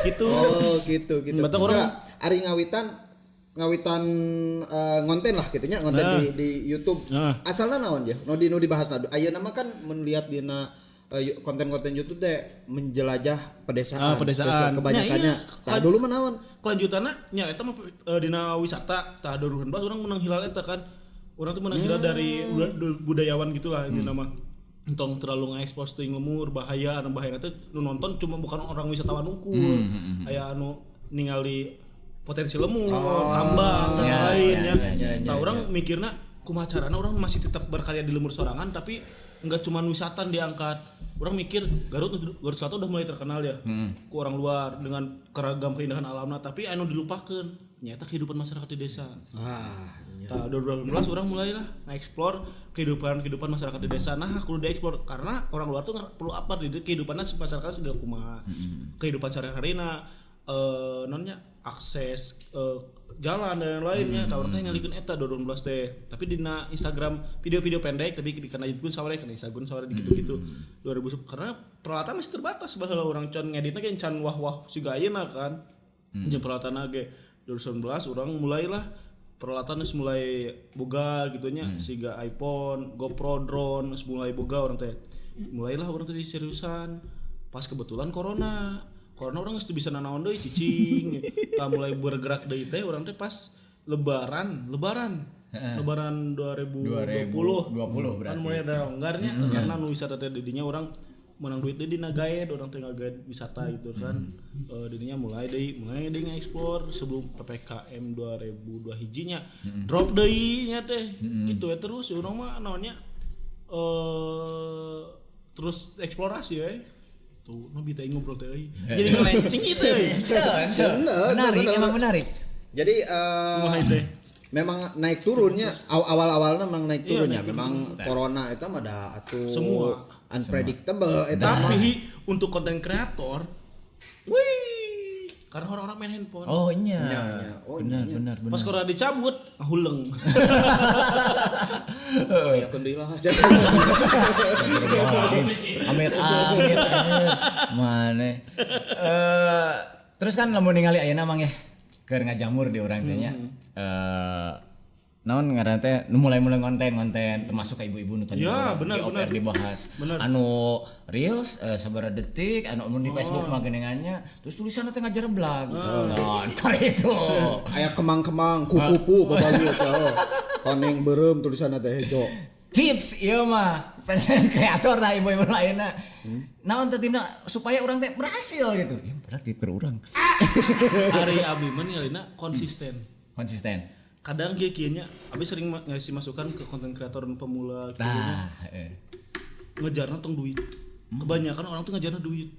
Gitu. Oh, gitu. Batak orang ari ngawitan ngonten lah gitu nya, ngonten di YouTube. Asalna naon ya? Nu dibahas na. Ayeuna mah kan mun lihat dina konten-konten YouTube teh menjelajah pedesaan. Pedesaan. Kebanyakannya. Nah, dulu mah naon? Kelanjutanna nya eta mah dina wisata tah 2018 urang menang hilal eta kan. Urang tuh menang hilal dari budayawan gitulah ini nama. Entong terlalu nge-expose teuing lemur, bahaya, anu bahayana teh nu nonton cuma bukan orang wisatawan unggul. Aya anu ningali potensi lemur, tambang dan lain ya. Tah urang mikirna kumaha carana urang masih tetap berkarya di lemur sorangan tapi enggak cuma wisata diangkat. Orang mikir Garut Selatan udah mulai terkenal ya ku orang luar dengan keragam keindahan alamna tapi anu dilupakeun nyata kehidupan masyarakat di desa. Nah, 2018 orang mulailah nge-explore kehidupan masyarakat di desa. Nah, kudu dieksplor karena orang luar tuh perlu apa di kehidupannya masyarakat segala kumaha. Kehidupan sehari-harina nonnya akses jalan dan lainnya. Tah urang teh ngalikeun eta 2018 teh. Tapi dina Instagram video-video pendek tapi di kana YouTube saware kana Instagram saware gitu-gitu. 2010 karena peralatan masih terbatas baheula urang can ngeditna ge can wah-wah siga ayeuna kan. Jeung peralatanna ge 2019 urang mulailah peralatan geus mulai boga gitu nya siga iPhone, GoPro, drone geus mulai boga urang teh. Mulailah urang teh diseriusan. Pas kebetulan corona orang geus teu bisa nanaon deui cicing. Tah mulai bergerak deui teh urang teh pas lebaran 2020 berarti. Kan mulai ada longgarnya karena nu wisata teh didinya urang menang duit deui dina gaed, urang teh ngagaed wisata gitu kan. Didinya mulai deui nge-explore sebelum PPKM 2002 hijinya. Drop deui nya teh. Kitu we terus urang mah naonnya terus eksplorasi we. Tuh, nu bita ngobrol teh euy. Jadi ngelencing gitu euy. Menarik, emang menarik. Jadi memang naik turunnya awal-awalnya memang naik turunnya. Memang corona itu mah da atuh semua unpredictable eta mah. Tapi untuk konten kreator, wih, karena orang-orang main handphone. Oh iya. Oh, benar. Pas corona dicabut, ngahuleng. Ya keun deui lah. Amit. Mane. Terus kan lamun ningali ayeuna mang ya keur ngajamur di urang teh nya. Naon ngaranna teh nu mulai-mulai konten-konten termasuk ka ibu-ibu nu tadi ya, benar, di OPR dibahas. Benar. Anu reels sabaraha detik anu mun di Facebook mah geningannya terus tulisanna teh ngajareblag. Nah, kare itu. Aya kemang-kemang kukupu babagi teh. Koneng beureum tulisanna teh hejo. Tips ieu mah konten kreator tah ibu-ibu ayeuna. Naon teh timna supaya urang teh berhasil gitu. Ya berarti keur urang. Ari abi mah ningalina konsisten. Konsisten. Kadang kieu-kieunya abi sering ngasih masukan ke konten kreator dan pemula gitu. Nah, ngejarna tong duit. Kebanyakan orang tuh ngejarna duit.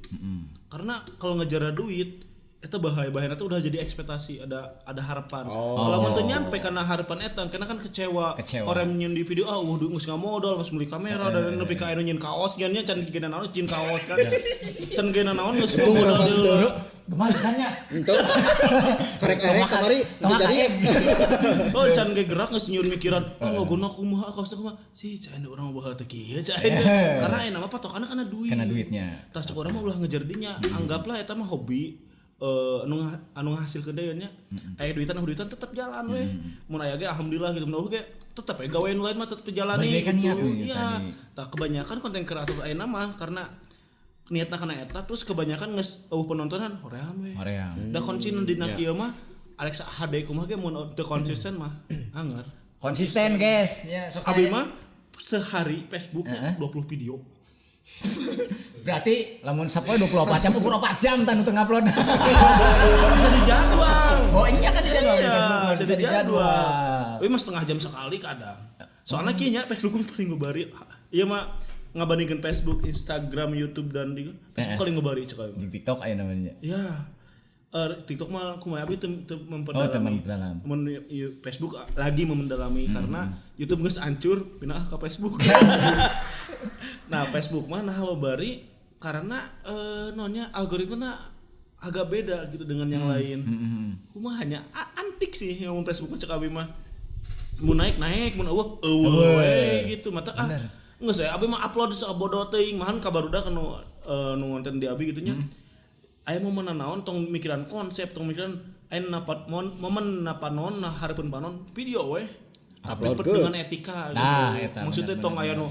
Karena kalau ngejarna duit eta bahaya-bahayana tuh udah jadi ekspektasi, ada harapan. Kalau mun teu nyampe karena harapan eta, karena kan kecewa. Orang nyeun di video ah wah geus ngamodal, geus meuli kamera dan nepi ka anu nyeun kaos nya can geuna naon nyeun kaos kan. Can geuna naon geus modal. Gemar tanya. Enteu. Karek-karek kamari teu jadi. Oh can ge gerak geus nyieun mikiran, oh logona kumaha kaosna kumaha. Si can urang mah baheula teh kieu can. Karena ayeuna mah patokanna kana duit. Kana duitnya. Tah cek urang mah ulah ngejar dinya, anggaplah eta mah hobi. Anu ngahasilkeun deui nya. Aya duitan tetep jalan we. Mun aya ge alhamdulillah gitu mun ge tetep we gawe nu lain mah tetep dijalani gitu. Iya. Tah kebanyakan konten kreator ayeuna mah karena niatna kana eta terus kebanyakan geus eueuh penontonan hoream we. Hoream. Da kuncina dina kieu mah Alexa HD kumaha ge mun teu konsisten mah anger. Konsisten guys. Ya sok abi mah sehari Facebooknya 20 video. Berarti lamun sapoe 24 jam ukur 4 jam tah nu teu ngupload. Bisa dijadwal. Oh iya kan dijadwal Iya, Facebook mah bisa dijadwal. Tapi mah setengah jam sekali kadang. Soalnya kayaknya Facebook mah paling ngebari. Iya mah ngabandingkan Facebook, Instagram, YouTube dan di Facebook paling ngebari cek aing. Di TikTok aya namanya. Ya. TikTok mah kumaha abi teu memperdalami. Oh, teu memperdalam. Mun Facebook lagi memendalami karena YouTube geus hancur pindah ke Facebook. Nah, Facebook mah nah bari karena nonnya algoritmanya agak beda gitu dengan yang lain. Kumaha hanya antik sih yang Facebook cek abi mah. Mun naik-naik, mun eueuh eueuh we gitu. Mata ah geus we abi mah upload sabodo teuing mahan ka barudak nu ngonten di abi gitu nya. Aya momen naon tong mikiran konsep, tong mikiran aya napat momen napanon nah hareupeun panon video weh. Tapi dengan etika gitu. Nah, eta, maksudnya bener, tong bener, aya nu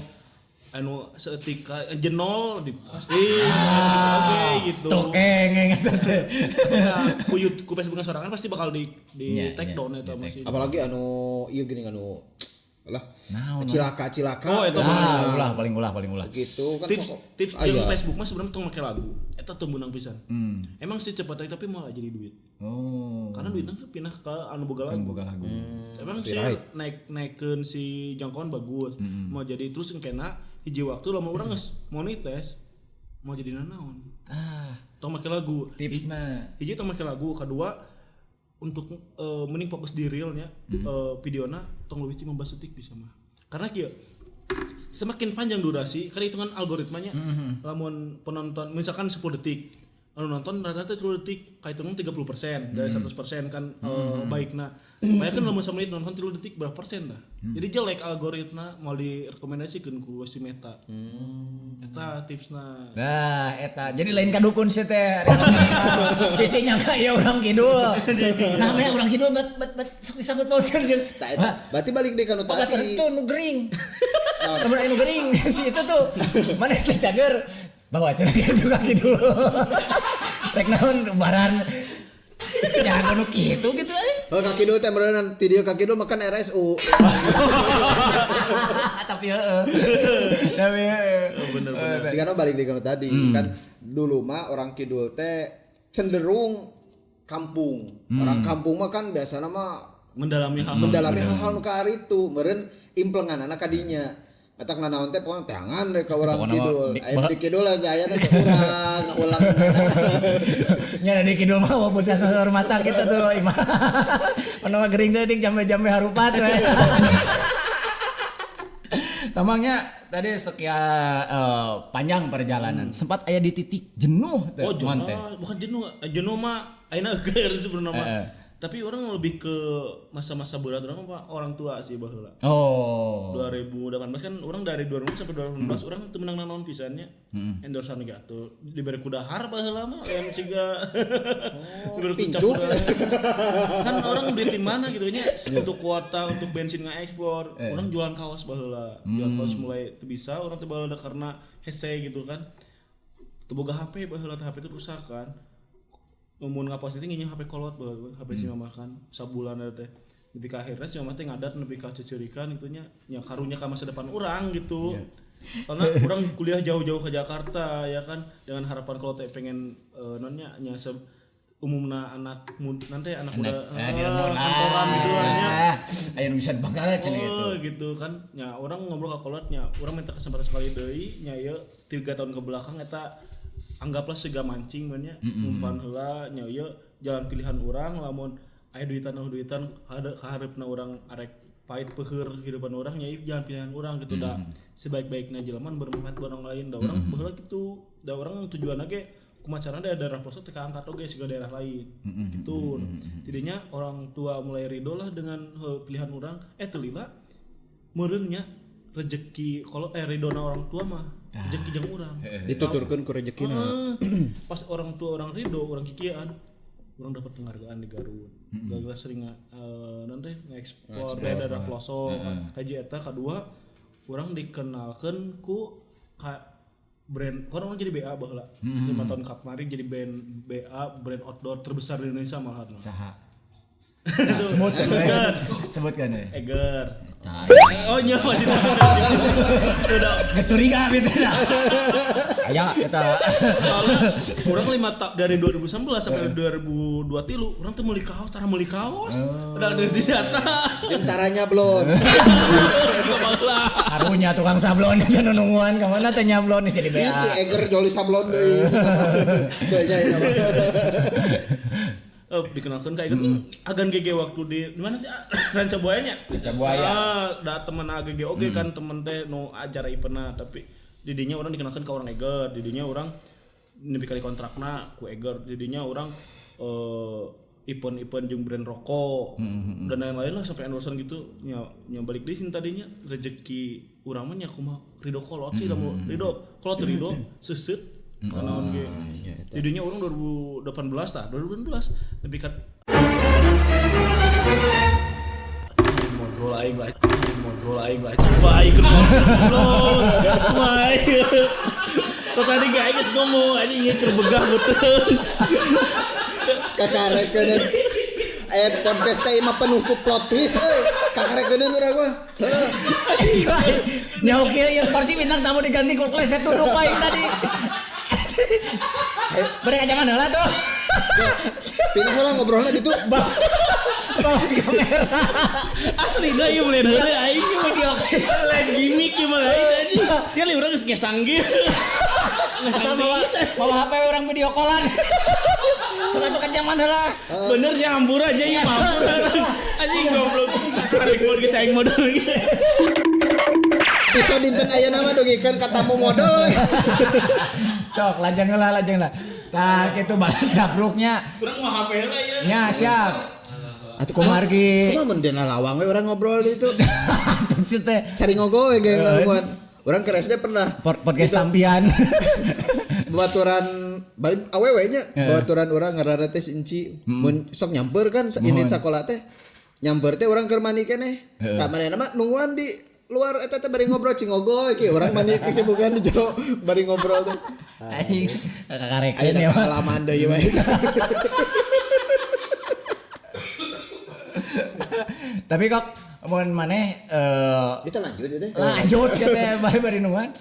anu seetika jenol di posting gitu gitu. Tokeng eta teh. Ku ku Facebook sorangan pasti bakal di take down eta masih. Apalagi anu ieu geuning anu lah cilaka-cilaka. Oh, eta ulah paling ulah. Gitu kan tips jeung Facebook mah sebenarnya tong make lagu. Eta teu meunang pisan. Emang sih cepet tapi moal jadi duit. Oh. Karena duitnya pindah ke anu boga lagu. Emang sih naik-naikeun si jangkauan bagus. Mau jadi terus engkena hiji waktu lamun urang geus monetis mau jadi nanaon. Ah, tong make lagu. Tipsna. Hiji tong make lagu, kedua untuk mending fokus di realnya videona tong leuwih 15 detik bisa mah. Karena kieu semakin panjang durasi karena hitungan algoritmanya lamun penonton misalkan 10 detik anu nonton rata-rata 10 detik kahitungan 30% dari 100% kan baikna. Bayangkan lamun samenit nonton 3 detik berapa persen dah. Jadi jelek algoritma mau direkomendasikeun ku si Meta. Eta tipsna. Nah, eta. Jadi lain ka dukun sih teh. Bisi nyangka ya urang kidul. Namanya urang kidul bet sok disangkut pautkeun jeung. Tah eta. Berarti balik deui ka nu tadi. Itu nu gering. Temen anu gering si itu tuh. Mana teh cager bawa cenah kitu ka kidul. Rek naon baran. Itu jago nu kitu gitu euy. Oh ka kidul teh beneran ti dieu ka kidul makan RSU. Tapi heeh. Tapi heeh. Bener-bener. Sigana balik deui ka nu tadi kan dulu mah orang kidul teh cenderung kampung. Orang kampung mah kan biasana mah mendalami hal-hal nu ka aritu, meureun implenganana ka dinya. Atak nanaon teh pokona teangan we ka urang kidul. Aya di kidul aya teh urang ulang. Nya di kidul mah wa puskesmas rumah sakit tuh imah. Mana mah gering saeutik jambe-jambe harupat we. Tamangnya tadi sekian panjang perjalanan. Sempat aya di titik jenuh teh. Oh, jenuh. Bukan jenuh, jenuh mah ayeuna geus sebenarnya mah. Tapi orang lebih ke masa-masa berat orang apa orang tua sih baheula. Oh. 2018 kan orang dari 2000 sampai 2018 orang teu meunang nanaon pisannya. Endorsean ge atuh dibere kudahar baheula mah yang siga pincuk. Kan orang beli di mana gitu nya untuk kuota untuk bensin nge-ekspor. Orang jualan kaos baheula. Jualan kaos mulai teu bisa orang teu baheula karena hese gitu kan. Teu boga HP baheula HP itu rusak kan. Mun ngapost itu nginjem HP kolot bae, HP si mama kan sabulan teh. Nepi ka akhirnya si mama teh ngadat nepi ka cecurikan gitu nya. Nya karunya ka masa depan urang gitu. Yeah. Karena urang kuliah jauh-jauh ke Jakarta ya kan dengan harapan kalau teh pengen nonnya nya umumna anak muda nanti anak muda kantoran gitu lah nya. Aya nu bisa dibanggakeun cenah gitu. Gitu kan. Nya urang ngobrol ka kolot nya, urang minta kesempatan sekali deui nya ieu 3 tahun ke belakang eta anggaplah siga mancing mah nya umpan heula nya ieu jalan pilihan urang lamun aya duitan kahareupna urang arek pahit peuheur kehidupan urang nya ieu jalan pilihan urang gitu da sebaik-baikna jelema bermanfaat buat orang lain da urang baheula kitu da urang tujuanna ge kumaha carana da daerah pelosok teu kaangkat oge siga daerah lain gitu. Tidinya orang tua mulai ridho lah dengan pilihan urang teu lila meureun nya rezeki kalau ridona orang tua mah rezeki jeung urang dituturkeun ku rezekina. Pas orang tua orang ridho orang kikian urang dapat penghargaan di Garut. Gara-gara sering nanti ngekspor daerah pelosok. Kaji eta kadua urang dikenalkeun ku ka brand orang jadi BA baheula. 5 tahun kemarin jadi band BA brand outdoor terbesar di Indonesia malahan. Saha? Sebutkan. Sebutkan ya. Eger. Oh nya masih udah geus curiga gitu dah. Aya eta. Soalnya urang 5 tahun dari 2019 sampai 2023 urang teh meuli kaos, tara meuli kaos. Udah geus disata. Tentaranya belum. Karunya tukang sablon itu nungguan ka mana teh nyablon geus jadi Ini BA. si Eger joli sablon deui. Teu nya ieu mah. Dikenalkan kayak gitu. Agan GG waktu di mana sih? Ranca Buayanya. Ranca Buaya. Ah, da teman AGG oge kan temen teh nu acara ipena tapi didinya orang dikenalkan ke orang Eger, didinya orang nepi kali kontrakna ku Eger, didinya orang ipen-ipen jeung brand rokok dan lain-lain lah sampai endorsean gitu nya nya balik deui sih tadinya rezeki urang mah nya kumaha ridho kolot sih lamun ridho kolot ridho seuseut naon ge. Didinya orang 2018 tah, 2018 nepi ka modal aing lah, modal aing lah. Coba aing keur goblok. Wah. Tuh tadi ge aing geus ngomong anjing ieu keur begah beuteung. Kakarekeun. Aya podcast teh mah penuh ku plot twist euy. Kakarekeun urang mah. Heeh. Nyaho kieu yang kursi bintang tamu diganti ku kleset duduk aing tadi. Mereka zaman heula tuh. Pindah heula ngobrolna ditu. Bawa kamera. Aslina ieu mulai heula aing video lain gimmick ieu mah lain anjing. Dia li urang geus ngesang ge. Asal bawa HP orang video callan. Suka tuh zaman heula. Bener ya hambur aja ieu mah hambur. Anjing goblok. Arek mun geus aing modal ge. Episode dinten ayeuna mah dugikeun ka tamu modal we. Sok lajeng heula lajeng heula. Tah kitu balas capruknya. Urang mah HP heula ieu. Nya siap. Atuh kumaha Kumargi. Kumaha mun dina lawang we urang ngobrol di itu. Atuh sih teh Cari ngogo we geng laluan. Urang ke SD pernah podcast tampian. Baturan balik awewe nya, baturan urang ngaranna teh si Enci. Mun sok nyamper kan ini sakola teh. Nyamper teh urang keur mandi keneh. Tah manehna mah nungguan di luar eta teh bari ngobrol cingogo ki urang mandi kesibukan di jero bari ngobrol teh. Aing kakarekeun Ayeuna ya mah. pengalaman deui we. Tapi kok mun maneh Kita lanjut ya teh. lanjut ke teh bari nungguan.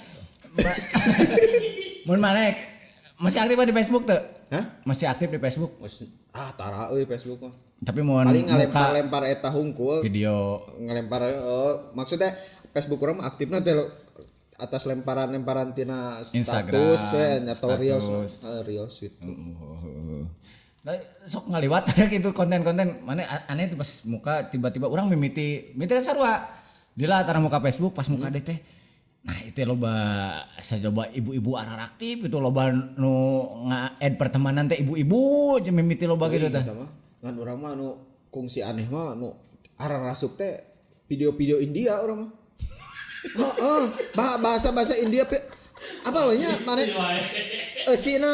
Mun maneh masih aktif di Facebook tuh? Hah? Masih aktif di Facebook. Ah tara euy Facebook mah. Tapi mun Paling muka ngalempar-lempar eta hungkul. video Ngelempar maksudnya Facebook urang mah aktifna teh atas lemparan-lemparan tina Instagram, status we atau reels reels gitu. Nah, sok ngaliwat gitu konten-konten mana aneh tuh pas muka tiba-tiba orang mimiti mimiti kan sarua. Dila antara muka Facebook pas muka deh teh. Nah, itu loba sajoba ibu-ibu araktif itu loba nu nga-add pertemanan teh ibu-ibu jeung mimiti loba gitu teh. Ngan urang mah nu kungsi aneh mah nu ararasup teh video-video India urang mah. Heeh, bahasa-bahasa India apa lo nya mane eusina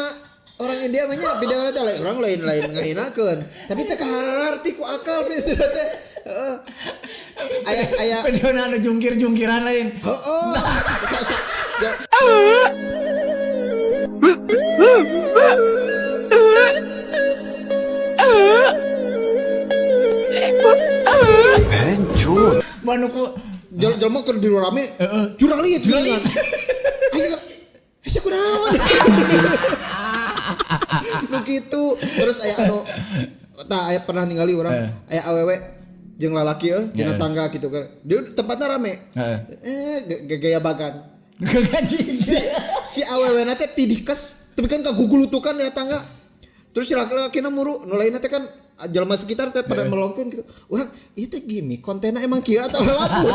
orang India mah nya video teh lain urang lain-lain ngahinakeun. Tapi teh kahararti ku akal biasana teh. Heeh. Aya aya video anu jungkir-jungkiran lain. heeh. Banuku Jelema keur di rame. Juralit juralit. Ayo hese kunaon. Nu kitu terus aya anu tah aya pernah ningali urang aya awewe jeung lalaki euy dina tangga kitu kan. Dia tempatna rame. Gaya bagan. Si awewe na teh tidikes tapi kan kagugulutukan dina tangga. Terus si laki-lakina muru nu lainna teh kan jelema sekitar teh pada melongkeun gitu. Urang ieu teh gimmick kontenna emang kieu atau labu.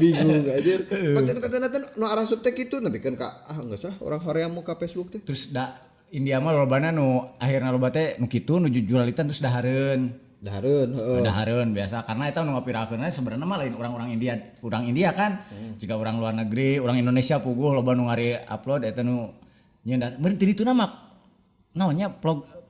Bingung anjir. Konten-kontenna teh nu arasup teh kitu nepi kan ka ah geus lah urang hoream muka Facebook teh. Terus da India mah lobana nu akhirna loba teh nu kitu nu jujuralitan terus dahareun. Dahareun heeh. Dahareun biasa karena eta nu ngapirakeunna sebenarnya mah lain orang-orang India, urang India kan. Jika orang luar negeri, orang Indonesia puguh loba nu ngari upload eta nu nyeun meureun ti dituna mah naonnya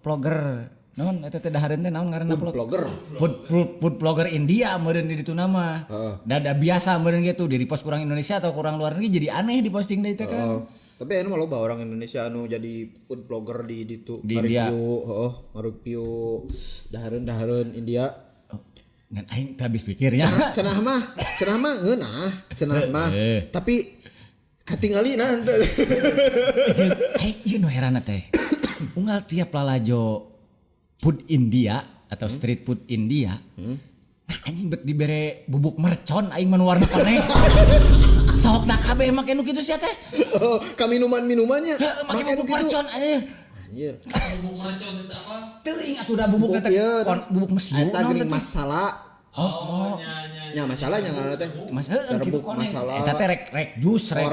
vlogger naon eta teh dahareun teh naon ngaranna vlogger food vlogger India meureun di dituna mah. Da biasa meureun gitu di repost kurang Indonesia atau kurang luar negeri jadi aneh di posting deui teh kan. Tapi anu mah loba orang Indonesia anu jadi food vlogger di ditu Di India. ngareview, heeh, ngareview dahareun-dahareun India. Ngan aing teu habis pikir ya. Cenah mah, cenah mah ngeunah, cenah mah. Tapi katingali nah henteu. Jeung aing ieu nu heranna teh. Unggal tiap lalajo food India atau street food India. Nah anjing bet dibere bubuk mercon aing mah nu warna koneng. Sahokna kabeh make nu kitu sia teh. Oh, ka minuman-minumannya. Heeh, make bubuk mercon anjing. Anjir. Bubuk mercon itu apa? Teuing atuh da bubuk eta bubuk mesiu Eta geuning masala. Oh, nya masalahnya ngaranna teh. Mas heueuh kitu koneng. Masalah. Eta teh rek jus rek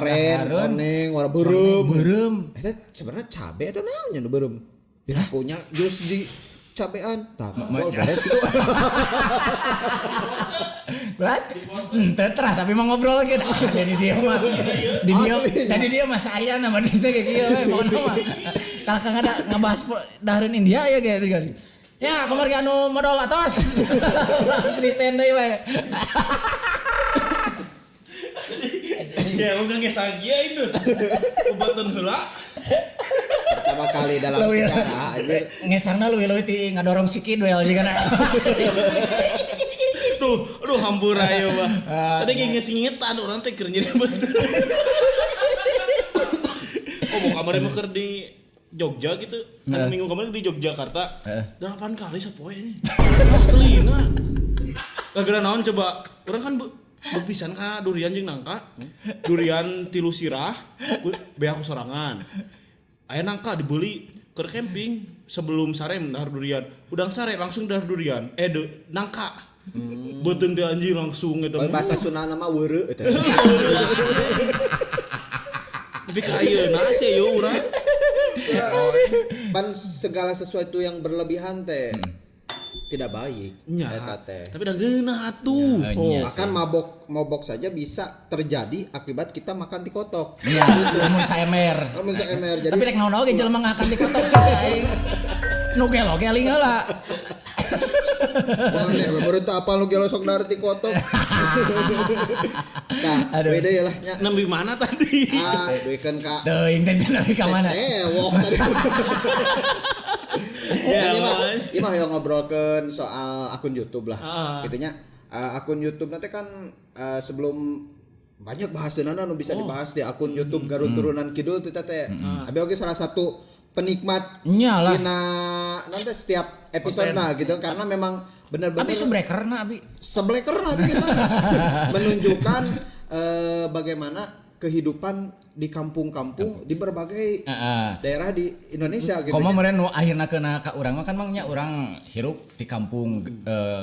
koneng warna beureum. Beureum. Eta sebenarnya cabe atau naon nya nu beureum? Pirakunya jus di cabean. Tah, beres gitu. Berat? Henteu teras tapi mah ngobrol lagi. Dari dia mah. Di dia dari dia mah saya nama dia teh kayak kieu we pokona mah. Kalah kang ada ngabahas dahareun India ya kayak gitu. Ya, kamari anu modal atos. Kristen deui we. Ya lu geus sagia itu. Obatan heula. Pertama kali dalam sejarah anjir. Ngesangna leuwih-leuwih ti ngadorong si Kidwell jigana. Tuh, aduh hampura ieu mah. Tadi ge geus ngingetan urang teh keur nyeri betul. Oh, mau kamari mah keur di Jogja gitu. Kan minggu kemarin di Yogyakarta. 8 kali sapoe ini. Aslina. Gara-gara naon coba? Urang kan bepisan ka durian jeung nangka. Durian tilu sirah, bea ku sorangan. Aya nangka dibeli keur camping sebelum sare dahar durian. Udang sare langsung dahar durian. Nangka. Beuteung teh anjing langsung eta. Bahasa Sundana mah weureu eta. Tapi ka ayeuna sih yo urang. Pan segala sesuatu yang berlebihan teh tidak baik eta teh. Tapi dah geunah atuh. Makan mabok saja bisa terjadi akibat kita makan ti kotok. Iya, lamun saemer. Lamun saemer jadi. Tapi rek naon oge jelema ngakan ti kotok sih aing. Nu gelo ge aling heula. Wah, nih, baru tak apa lu gelo sok dahar ti kotok. Nah, beda ya lah nya. Nembi mana tadi? Ah, duikeun ka. Teuing teh nembi ka mana? Cewok tadi. Ya, ieu mah hoyong ngobrolkeun soal akun YouTube lah. Gitu nya. Akun YouTube nanti kan sebelum banyak bahasanana nu bisa dibahas di akun YouTube Garut Turunan Kidul teh teh. Abi oge salah satu penikmat dina nanti setiap episode nah gitu karena memang benar-benar abi subrekerna abi seblekerna abi kita menunjukkan bagaimana kehidupan di kampung-kampung di berbagai daerah di Indonesia gitu. Komo meureun nu akhirna keuna ka urang mah kan mang nya urang hirup di kampung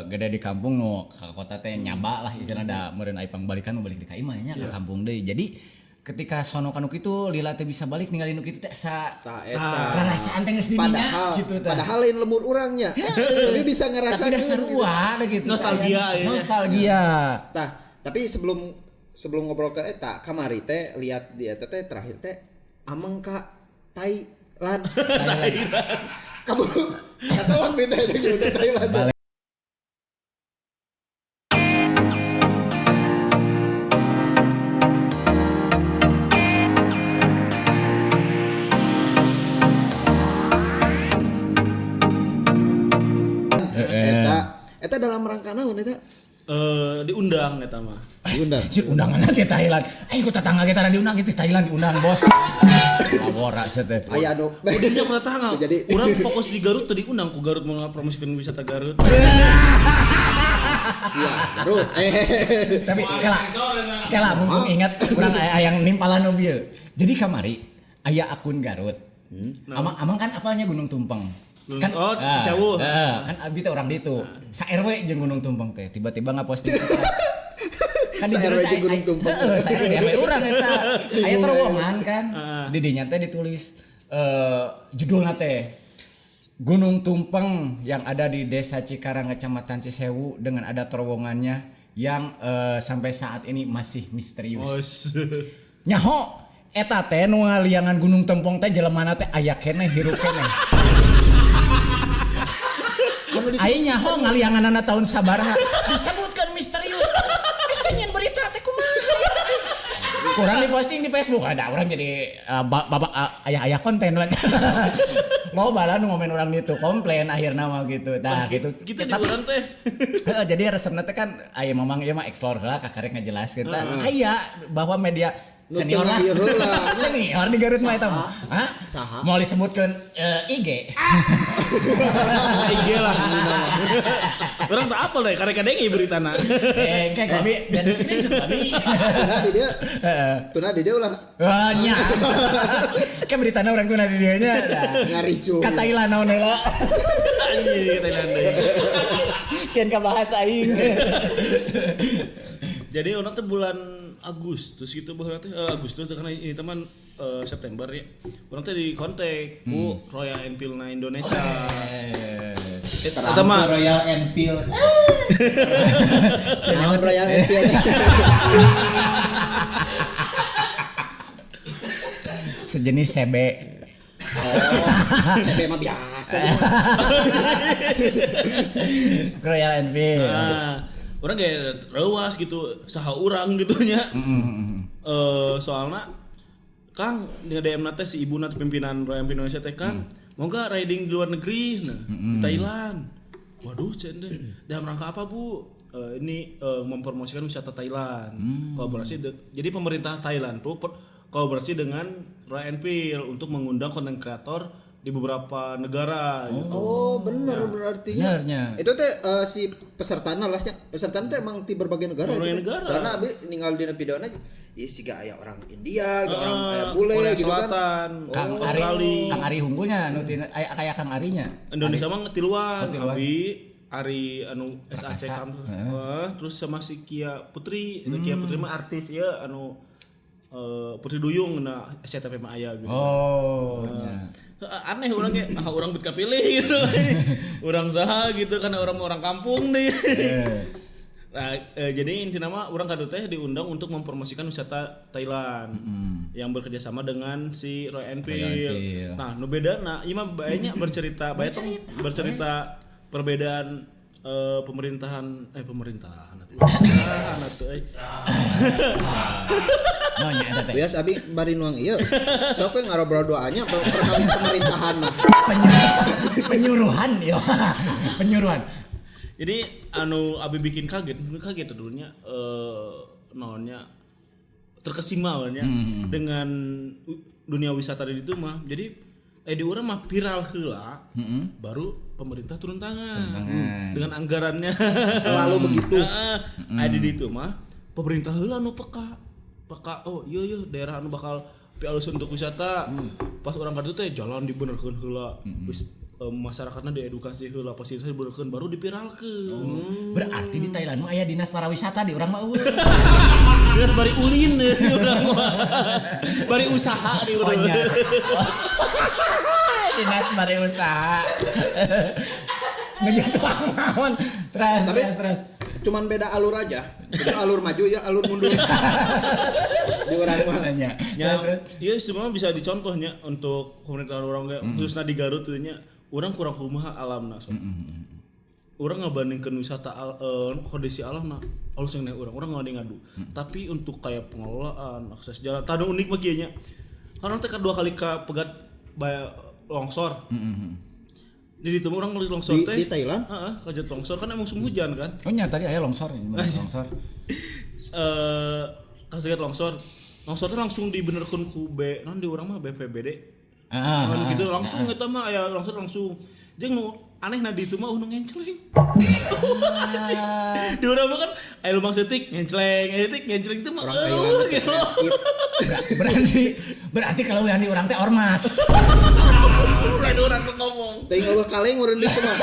gede di kampung nu ka kota teh nyaba lah istilahna da meureun ai pangbalikan nu balik di ka imah nya ka kampung deui. Jadi ketika sono kanu kitu lila teh bisa balik ninggalin nu kitu teh asa rarasaan teh geus di dinya gitu teh. Padahal lain lemur urangnya. Tapi bisa ngerasakeun. Tapi sarua gitu. Nostalgia ya. Nostalgia. Tah, tapi sebelum ngobrol ke eta kamari teh lihat di eta teh terakhir teh ameng ka Thailand. Thailand. Kamu kasoan beta gitu Thailand. Eta dalam rangka naon eta? Diundang eta mah. Diundang. Anjir undangan teh Thailand. Aing ku tetangga kita diundang itu Thailand diundang bos. Lawora sia teh. Aya anu. Udahnya ku tetangga. Jadi urang fokus di Garut teu diundang ku Garut mau ngapromosikeun wisata Garut. Siap Garut. Tapi kela mumpung ingat urang aya yang nimpalan nu bieu. Jadi kamari aya akun Garut. Amang kan apalnya Gunung Tumpeng. Kan oh, Cisewu. Kan abi teh orang ditu. Sa RW jeung Gunung Tumpeng teh tiba-tiba ngaposting. Kan di sa RW jeung Gunung Tumpeng. Heeh, sa RW di RW urang eta. Aya terowongan kan. Di dinya teh ditulis judulna teh Gunung Tumpeng yang ada di Desa Cikarang Kecamatan Cisewu dengan ada terowongannya yang sampai saat ini masih misterius. Nyaho eta teh nu ngaliangan Gunung Tumpeng teh jelemana teh aya keneh hirup keneh. Aing nyaho ngalianganana tahun sabaraha disebutkan misterius. Nyen berita teh kumaha. Kurang diposting di Facebook ada orang jadi bapak ayah-ayah konten lah. Loba lah nu ngomen urang ditu komplain akhirna mah gitu. Tah gitu. Kita di urang teh. Jadi resepna teh kan aya mamang ieu mah explore heula kakarek ngajelaskeun tah. Aya bahwa media senior lah. Senior di Garut mah eta mah. Hah? Mau disebutkeun IG. IG lah. Urang tak apal deh karek kadenge beritana. Kayak babi dan di sini babi. Tuna di dia. Tuna di dia ulah. Wah nya. Kayak beritana urang tuna di dieu nya. Ngaricu. Ka Thailand naon heula. Anjing ka Thailand deui. Sieun ka bahasa aing. Jadi urang teh bulan Agustus gitu baheula teh Agustus karena ini teman September ya. Urang teh di kontak ku Royal Enfield na Indonesia. Eta mah Royal Enfield. Naon Royal Enfield? Sejenis CB. Oh, CB mah biasa. Royal Enfield. Orang kayak reuas gitu, saha urang gitu nya. Soalna Kang di DM na teh si ibu na pimpinan Royal Enfield Indonesia teh Kang, mau enggak riding di luar negeri? Nah, di Thailand. Waduh, cen deh. Dalam rangka apa, Bu? Ini mempromosikan wisata Thailand. Kolaborasi jadi pemerintah Thailand tuh kolaborasi dengan Royal Enfield untuk mengundang konten kreator di beberapa negara gitu. Oh, bener ya. Berarti benernya. Itu teh si pesertana lah nya. Pesertana teh emang di berbagai negara itu. Negara. Soalna abi ninggal dina videona ieu siga aya orang India, orang aya bule Korea gitu Selatan, kan. Kang Australia. Kang Ari hunggulnya nu tina aya kayak Kang Arinya. Indonesia mah tiluan, abi Ari anu SAC kam. Terus sama si Kia Putri, Kia Putri mah artis ya anu Putri Duyung na SCTV mah aya gitu. Oh, aneh orang kayak ah orang bet kapilih gitu. Orang saha gitu kan orang kampung nih. Nah, jadi intinya mah orang kadu teh diundang untuk mempromosikan wisata Thailand yang bekerja sama dengan si Royal Enfield. Nah, nu bedana ieu mah banyak bercerita, bercerita perbedaan pemerintahan atuh euy. Nonya eta teh. Bias abi bari nuang ieu. Sok we ngarobrol doanya perkawis pemerintahan mah. Penyuruhan ya. Penyuruhan. Jadi anu abi bikin kaget dulunya naonnya terkesima nya dengan dunia wisata di itu mah. Jadi di urang mah viral heula, baru pemerintah turun tangan. Dengan anggarannya. Selalu begitu. Di itu mah pemerintah heula nu peka. Oh iya iya daerah anu bakal pialus untuk wisata. Pas urang ka ditu teh jalan dibenerkeun heula. Masyarakatna diedukasi heula, fasilitas dibenerkeun baru dipiralkeun. Berarti di Thailand mah aya dinas pariwisata di urang mah eueuh. Dinas bari ulin di urang mah. Bari usaha di urang. Dinas bari usaha. Ngejatuh naon. Terus. Cuman beda alur aja. Beda alur maju ya alur mundur. Di urang mah. Ya, iya semua bisa dicontohnya untuk komunitas orang kayak khususnya di Garut tuh nya urang kurang kumaha alamna so. Urang ngabandingkeun wisata kondisi alamna alus yang naik urang ngadu. Tapi untuk kayak pengelolaan akses jalan tadu unik mah kieu nya. Karena teh dua kali ka pegat longsor. Jadi itu orang nulis longsor teh di Thailand? Heeh, kajet longsor kan emang musim hujan kan. Oh nya tadi aya longsor, longsor. Kaset longsor. Longsor teh langsung dibenerkeun ku B, naon di urang mah BPBD. Kan gitu langsung eta mah aya longsor langsung. Jeung nu anehna di itu mah nu ngencleng. Di urang mah kan aya lubang seutik ngencleng, ngencleng itu mah gitu. Berarti kalau yang di urang teh ormas. Lain urang teh ngomong. Teuing eueuh kaleng urang di itu mah.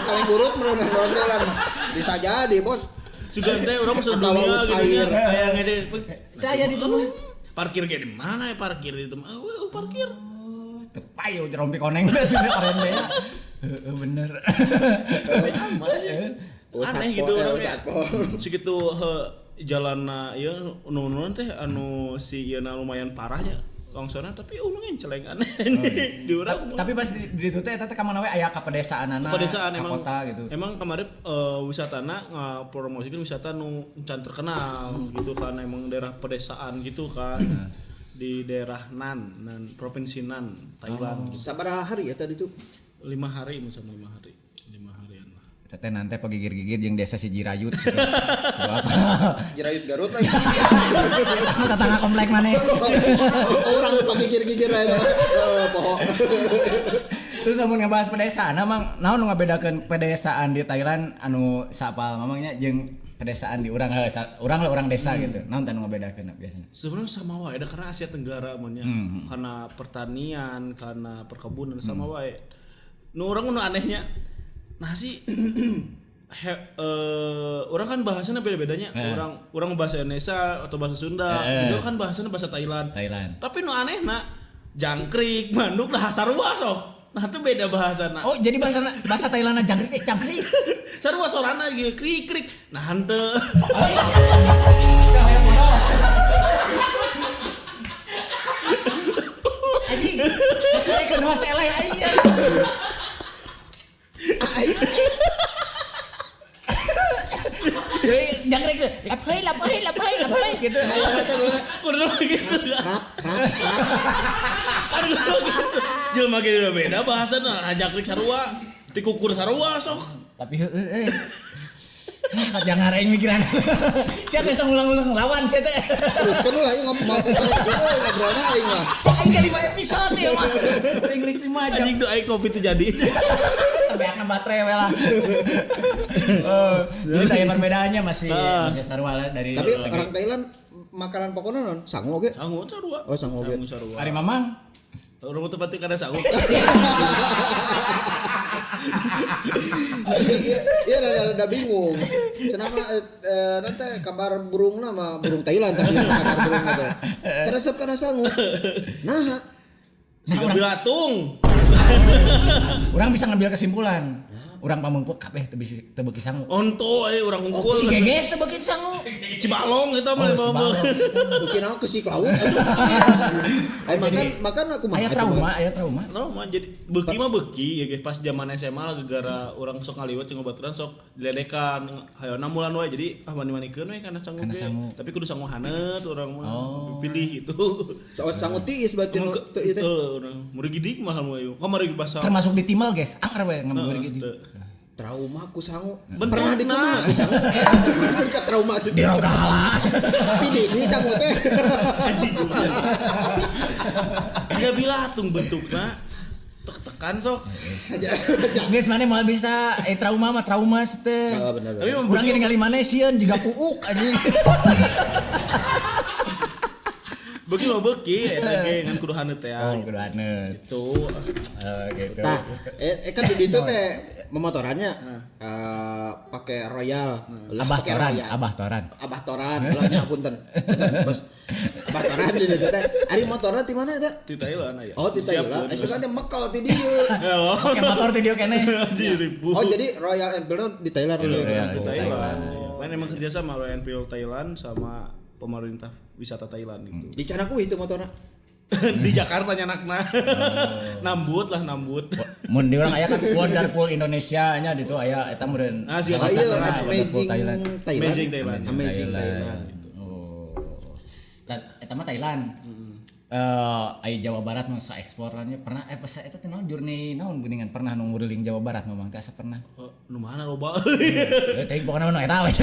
Kaleng urut mun urang Thailand. Bisa jadi, Bos. Sugan teh urang masuk dunia gitu nya. Aya ngece. Aya di itu mah. Parkir ge di mana ya parkir di itu mah. Eueuh parkir. Teu payu rompi koneng teh oren teh. Heeh bener. Tapi aman. Aneh gitu urang segitu jalanna ieu nu teh anu si ieu lumayan parahnya longsorna tapi nu ngenceleng aneh di urang. Tapi pas di ditu teh eta teh ka mana we aya ka pedesaanana, pedesaan emang kota gitu. Emang kemarin wisatana ngapromosikeun wisata nu can terkenal gitu kan emang daerah pedesaan gitu kan. Di daerah Nan, Provinsi Nan, Thailand. Gitu. Sabaraha hari ya tadi tuh? 5 hari misalnya 5 hari. 5 harian lah. Teteh nanti pagigir-gigir jeung desa si Jirayut. Jirayut Garut lagi. Tetangga komplek mana? Orang pagigir-gigir aja poho. Terus lamun ngebahas pedesaan, emang naon nu ngabedakeun pedesaan di Thailand anu sapal mamangnya jeung pedesaan di urang urang lah orang desa gitu. Naon teh nu ngabedakeun biasanya? Sebenarnya sama wae da karena Asia Tenggara mun nya. Karena pertanian, karena perkebunan sama wae. Nu urang nu anehnya nah sih orang kan bahasanya beda-bedanya. Orang bahasa Indonesia atau bahasa Sunda, gitu kan bahasanya bahasa Thailand. Tapi nu anehna jangkrik, Bandung lah sarua sok. Nah itu beda bahasana. Oh, jadi bahasa Thailand jangkrik jangkrik. Sarua sorana gitu, krik krik. Nah henteu. Anjing. Krik keur seleh aing. Jadi jangkrik lapoi lapoi lapoi lapoi gitu. Kudu gitu. Rap rap rap. Aduh gitu. Jelema ge udah beda bahasana, jangkrik sarua, tikukur sarua sok. Tapi heueuh. Nah, jangan aing mikiran. Sia geus ngulang-ulang lawan sia teh. Terus kan ulah ieu ngobrolna aing mah. Cek aing 5 episode ieu mah. Aing 5 jam. Anjing tuh aing kopi teu jadi. Sampai akan baterai we lah. Jadi saya perbedaannya masih sarua lah dari. Tapi orang Thailand makanan pokokna non sangu oge. Sangu sarua. Oh sangu oge. Ari Mamang orang teu pati kana sangu. Iya rada bingung. Cenah mah nanti kabar burungna mah burung Thailand tapi kabar burungna teh. Teresep kana sangu. Nah, siga bilatung. Urang bisa ngambil kesimpulan. Urang pamungpuk kabeh teu teu beuki sangu. Onto urang hungkul. Si geges teu beuki sangu. Cibalong eta mah beuki naon ke si laut atuh. Ai makan aku mah. Aya trauma, Trauma jadi beuki mah beuki ya guys pas zaman SMA lah gegara urang sok ngaliwet jeung baturan sok diledekan hayona mulan wae jadi ah mani-manikeun we kana sangu ge. Tapi kudu sangu haneut urang mah pilih itu. Soal sangu tiis berarti teu ieu teh. Murgidik mah hamu ayo. Kamari basa. Termasuk di timal guys, anger we ngambil gitu. Trauma ku sangu. Pernah di kumaha ku sangu. Keur ka trauma gitu. Di rogahala. PDD sangu teh. Anjing. Dia bilatung bentukna tek-tekan sok. Geus maneh moal bisa trauma mah trauma teh. Tapi urang ningali maneh sieun jiga kuuk anjing. Beuki mah beuki eta ge ngan kudu haneut teh. Oh, kudu haneut. Gitu. Gitu. Tah, kan di ditu teh memotorannya pakai Royal. Abah Toran. Ulah nya punten. Bos. Abah Toran di ditu teh. Ari motorna ti mana eta? Ti Thailand aya. Oh, ti Thailand. Suka teh mekel ti dieu. Oke, motor ti dieu keneh. Oh, jadi Royal Enfield di Thailand. Di Thailand. Lain emang kerja sama Royal Enfield Thailand sama pemerintah wisata Thailand gitu. Di Canaku itu motorna. Di Jakarta nyanakna. Nambut. Mun di urang aya kan Wonderful Indonesia nya ditu aya eta meureun. Ah, siapa Amazing Thailand. Amazing Thailand. Amazing Thailand. Oh. Eta mah Thailand. Aya Jawa Barat mah saekspor nya pernah pas eta teh naon journey naon geuningan pernah nu nguriling Jawa Barat mamang teh asa pernah. Nu mana loba. Teh pokona nu eta we.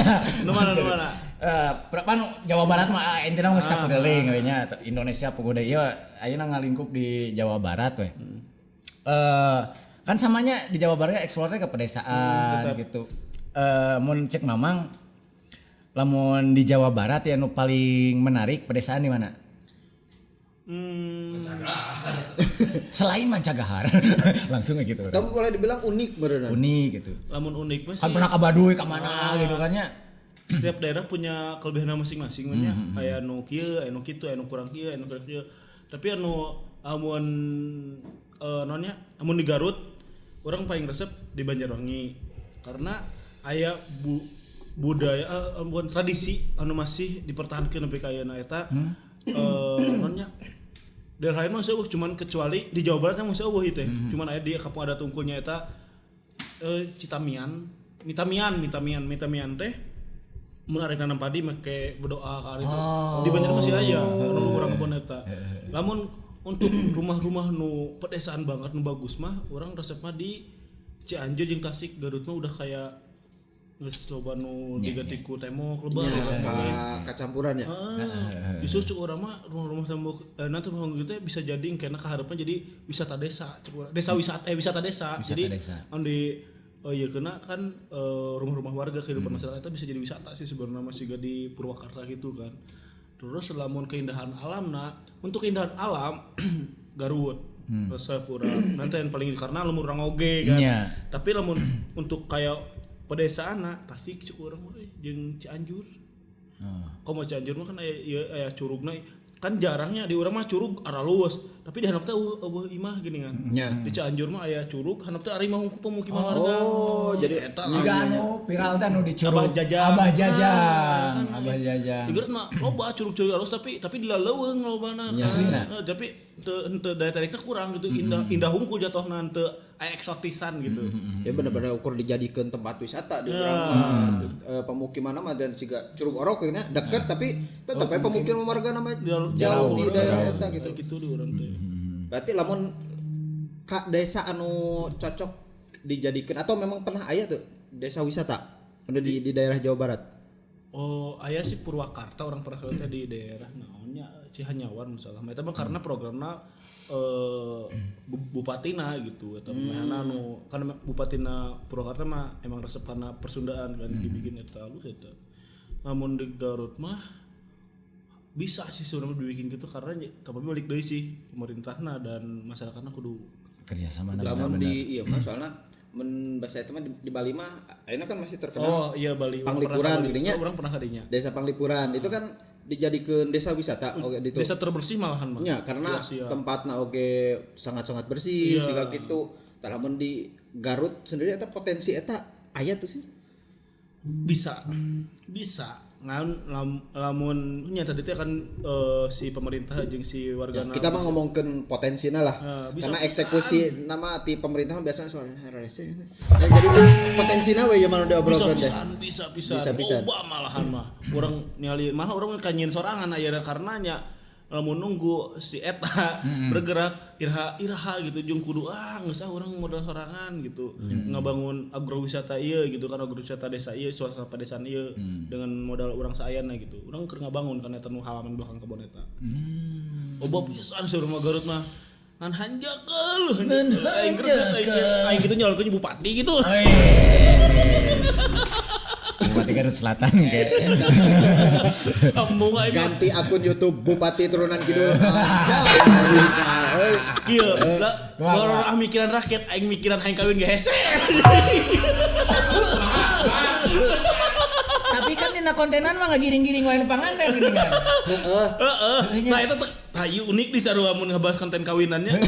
Nu mana nu mana? Pan Jawa Barat mah intina geus kakuriling we nya Indonesia puguh deui ieu ayeuna ngalingkup di Jawa Barat we. Kan samanya di Jawa Barat ekspornya ke pedesaan gitu. Mun cek mamang lamun di Jawa Barat ya nu paling menarik pedesaan di mana? Selain Mancagahar langsung gitu. Tapi boleh dibilang unik beneran. Unik gitu. Lamun unik mah sih. Kan pernah ke Baduy ke mana gitu kan nya. Setiap daerah punya kelebihan masing-masing nya. Aya nu kieu, aya nu kitu, aya nu kurang kieu, aya nu kurang kieu. Tapi anu amun nonnya, amun di Garut orang paling resep di Banjarwangi karena aya budaya bukan tradisi anu masih dipertahankan sampai ka ayeuna eta nonnya. Daerah lain mah eueuh cuman kecuali di Jawa Barat mah eueuh ieu teh. Cuman aya di kampung adat unggulnya eta Citamian, Mitamian teh Mun arek nanam padi make berdoa ka itu. Di Banjar masih aya nu urang kebon eta. Lamun untuk rumah-rumah nu pedesaan banget nu bagus mah urang resepna di Cianjur jeung Tasik. Garut mah udah kayak geus loba nu diganti ku tembok lebar kacampuran ya. Justru cuk urang mah rumah-rumah tembok nanti mah gitu bisa jadi kena kaharepna jadi wisata desa cuk urang. Desa wisata wisata desa. Wisata jadi anu di iya kena kan rumah-rumah warga kehidupan masyarakat itu bisa jadi wisata sih sebenarnya masih gak di Purwakarta gitu kan. Terus lamun keindahan alam nah untuk keindahan alam Garut resep urang nanti yang paling karena lamun urang oge kan. Yeah. Tapi lamun untuk kayak pedesaan nah Tasik cuk urang mah jeung Cianjur. Komo Cianjur mah kan aya curugna kan jarangnya di urang mah curug aralus tapi di handap teh eueuh imah gini kan. Yeah. Di Cianjur mah aya curug handap teh ari mah pemukiman warga. Oh, jadi eta siga anu viral teh anu di curug Abah Jajang. Abah Jajang. Di Garut mah loba curug-curug alus tapi di laleuweung lobana kan. Tapi teu daya tariknya kurang gitu. Indah hungkul jatuhna teu aya eksotisan gitu. Ya bener-bener ukur dijadikeun tempat wisata di urang mah. Pemukiman mah dan siga Curug Orok nya deket tapi tetep aya pemukiman warga namanya jauh di daerah eta gitu. Gitu di urang teh. Berarti lamun ka desa anu cocok dijadikan atau memang pernah aya tuh desa wisata anu di daerah Jawa Barat? Oh, aya sih Purwakarta orang pernah ke di daerah naonnya Cihanyawan misalnya. Eta mah karena programna bupatina gitu eta mehana anu kan bupatina Purwakarta mah emang resep karena persundaan kan dibikin eta alus eta. Namun di Garut mah bisa sih sebenarnya dibikin gitu karena tapi balik deui sih pemerintahna dan masyarakatna kudu kerjasama. Lamun di iya mah soalna mun bahasa eta mah di Bali mah ayeuna kan masih terkenal. Oh iya Bali. Panglipuran geuning nya. Urang pernah kadinya. Desa Panglipuran itu kan dijadikeun desa wisata oge ditu. Desa terbersih malahan mah. Nya karena tempatna oge sangat-sangat bersih siga kitu. Tah lamun di Garut sendiri eta potensi eta aya tuh sih. Bisa. Bisa. Ngan lamun nya tadi teh kan si pemerintah jeung si wargana. Ya, kita mah ngomongkeun potensina lah. Karena eksekusi nama ti pemerintah biasanya soalnya rese. Ya, jadi potensina we mah diobrolkeun teh. Bisa. Loba malahan mah. Urang ningali malah urang kanyin sorangan ayeuna karena nya lamun nunggu si eta bergerak iraha gitu jeung kudu geus ah urang modal sorangan gitu. Ngabangun agrowisata ieu gitu kan agrowisata desa ieu suasana pedesaan ieu dengan modal urang saayana gitu. Urang keur ngabangun kan eta nu halaman belakang kebon eta. Loba pisan seueur mah Garut mah. Ngan hanjakeul. Aing gitu nyalonkeun bupati gitu. Bupati Garut Selatan kayak. Ganti akun YouTube Bupati Turunan Kidul. Kieu, lah mikiran rakyat aing mikiran aing kawin ge hese. Tapi kan dina kontenan mah ngagiring-giring wae nu panganten gini kan. Heeh. Nah eta teh hayu unik di sarua mun ngebahas konten kawinannya.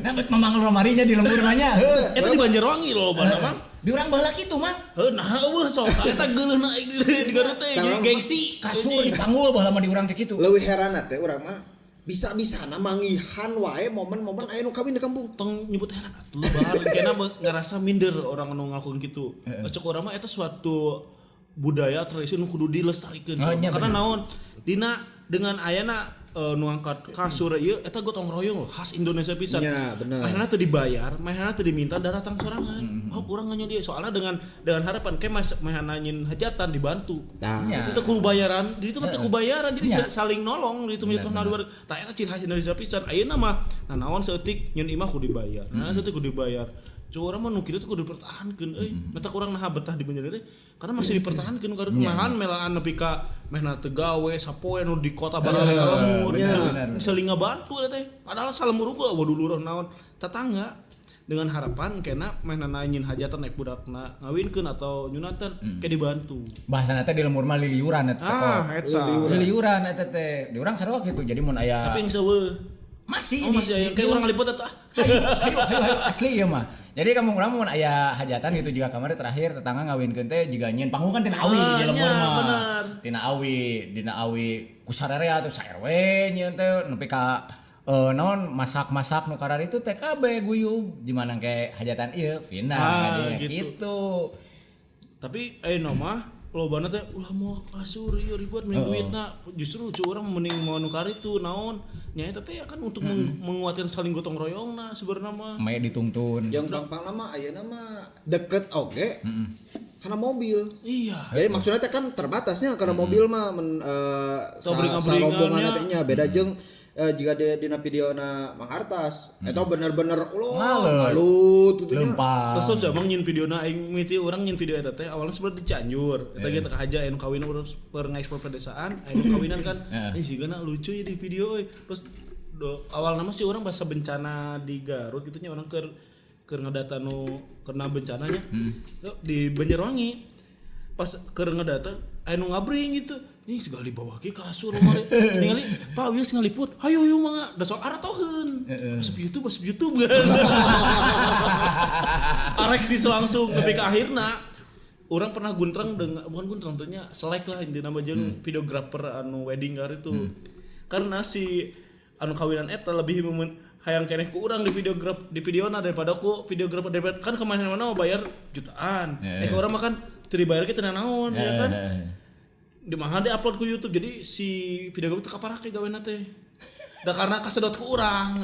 Nah bet mamang romarinya di lembur mah nya. Eta di Banjarwangi loh bana mang. Di urang baheula kitu mang. Heuh nah eueuh sok eta geuleuhna aing di Garut teh gengsi. Kasur dipanggul baheula mah di urang teh kitu. Leuwih heran teh urang mah bisa-bisana mangihan wae momen-momen aya nu kawin di kampung. Tong nyebut heran atuh bahar kena ngerasa minder orang nu ngalakuin kitu. Cek urang mah eta suatu budaya tradisi nu kudu dilestarikeun. Karena naon dina dengan ayana nu angkat kasur ieu eta gotong royong khas Indonesia pisan. Ya, bener. Mahna teu dibayar, mahna teu diminta datang sorangan. Oh, urang nanya dia soalnya dengan harapan ke mahna nyin hajatan dibantu. Nah, itu kudu bayaran, di itu mah teu kudu bayaran jadi saling nolong di itu mah luar. Tah eta ciri khas Indonesia pisan. Ayeuna mah nah naon saeutik nyeun imah kudu dibayar. Nah, saeutik kudu dibayar. Cuma urang mah nu kitu teh kudu dipertahankeun euy. Mata kurang naha betah di Banjar teh karena masih dipertahankeun Garut mahan melaan nepi ka mehna teu gawe sapoe nu di kota barang ka lembur. Saling ngabantu teh. Padahal salemur gua dulur naon tetangga dengan harapan kena mehna nyin hajatan naik budakna ngawinkeun atau nyunatan ke dibantu. Bahasana teh di lembur mah liliuran eta teh. Ah eta. Liliuran eta teh. Di urang sarua kitu jadi mun aya tapi geus eueuh. Masih oh, masih aya kayak urang ngaliput eta. Hayu asli ieu mah. Jadi kamu urang mun aya hajatan gitu juga kamari terakhir tetangga ngawinkeun teh jiga nyieun panggung kan tina awi di lembur mah. Tina awi, dina awi ku sararea atuh sa RW nyieun teh nepi ka naon masak-masak nu karari itu TKB guyub di mana ke hajatan ieu final gitu. Gitu. Tapi ayeuna mah Lobana teh ulah mau kasur ieu ribet mending duitna. Justru cu urang mending mau nu karitu naon. Nya eta teh kan untuk menguatkan saling gotong royongna sebenarnya mah. Mae dituntun. Jeung pang-pangna mah ayeuna mah deket oge. Karena mobil. Iya. Jadi maksudnya teh kan terbatasnya karena mobil mah sarombongan teh nya beda jeung jika dina videona Mang Artas eta bener-bener ngalut gitu nya. Terus emang nyin videona aing miti urang nyin video eta teh awalnya sebenarnya di Cianjur. Eta ge teh kahaja anu kawin urang keur ngekspor pedesaan, anu kawinan kan. Sigana lucu ya di video euy. Terus awal nama sih orang bahasa bencana di Garut gitu nya orang keur ngedata nu kena bencananya. Di Banjarwangi. Pas keur ngedata anu ngabring gitu. Nih segala dibawa ke kasur mare. Ningali Pak wios ngaliput. Hayu hayu mangga da sok aratoheun. Asup YouTube. Arek sih langsung nepi ka akhirna. Orang pernah guntrang dengan bukan guntrang tentunya selek lah intina mah jeung videografer anu wedding kar itu. Karena si anu kawinan eta lebih hayang keneh ku urang di videograf di videona daripada ku videografer daripada kan kemana-mana mau bayar jutaan. Eh urang mah kan teu dibayar ge teu naon ya kan. Di mana di upload ke YouTube jadi si videografer teu kaparake gawena teh. Da karena kasedot ku urang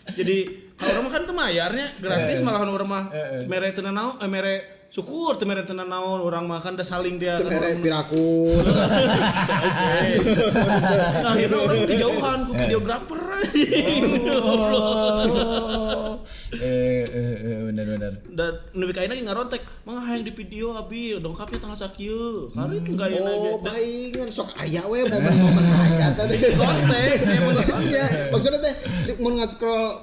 Jadi kalau urang mah kan teu mayarnya gratis malahan urang mah mere teu naon mere syukur teu mere teu naon urang mah kan da saling dia teu mere piraku. Nah itu urang dijauhan ku videografer. Benar-benar. Dan nepi ka ayeuna ge ngarontek, mah hayang di video abi dongkapnya tanggal sakieu. Kari teu gayana ge. Oh, baingan sok aya we momen-momen hajat teh konten emang ya. Maksudnya teh mun nge-scroll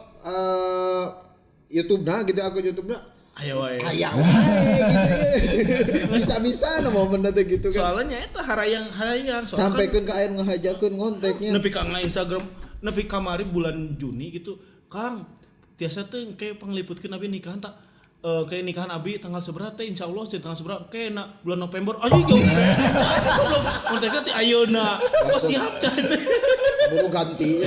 YouTube nah gitu aku YouTube nah aya wae. Aya wae gitu ya. Bisa-bisa na momen teh gitu kan. Soalnya eta harayang sampaikan ka aya ngahajakeun ngonteknya. Nepi ka Instagram, nepi kamari bulan Juni gitu. Kang, tiasa teh kayak pangliputkeun abi nikahan tak kayak nikahan abi tanggal seberapa teh insyaallah sih tanggal seberapa kayak na bulan November ayo jauh beres belum kontaknya teh ayeuna oh siap can buru ganti.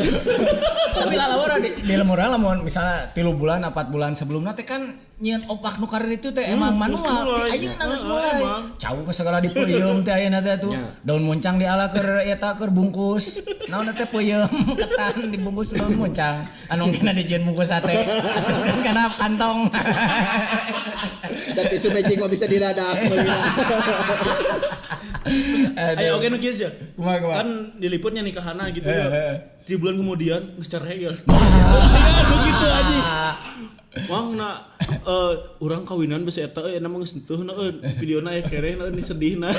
Tapi lalawara di lemurna lamun misalnya 3 bulan 4 bulan sebelumna teh kan nyieun opak nu karir itu teh emang manual teh ayeuna geus mulai cau ke segala dipeuyeum teh ayeuna teh tuh daun muncang diala keur eta keur bungkus naon teh peuyeum ketan dibungkus daun muncang anu kena dijieun bungkus sate asupkeun kana kantong. Dan tisu magic mah bisa didadak meulina. Ayo oke nu kieu sia. Kan diliputnya nikahana gitu ya. 3 bulan kemudian geus cerai ya. Ya begitu aja. Wang na urang kawinan besi eta euy mah geus sentuh na videona aya kereh na sedihna.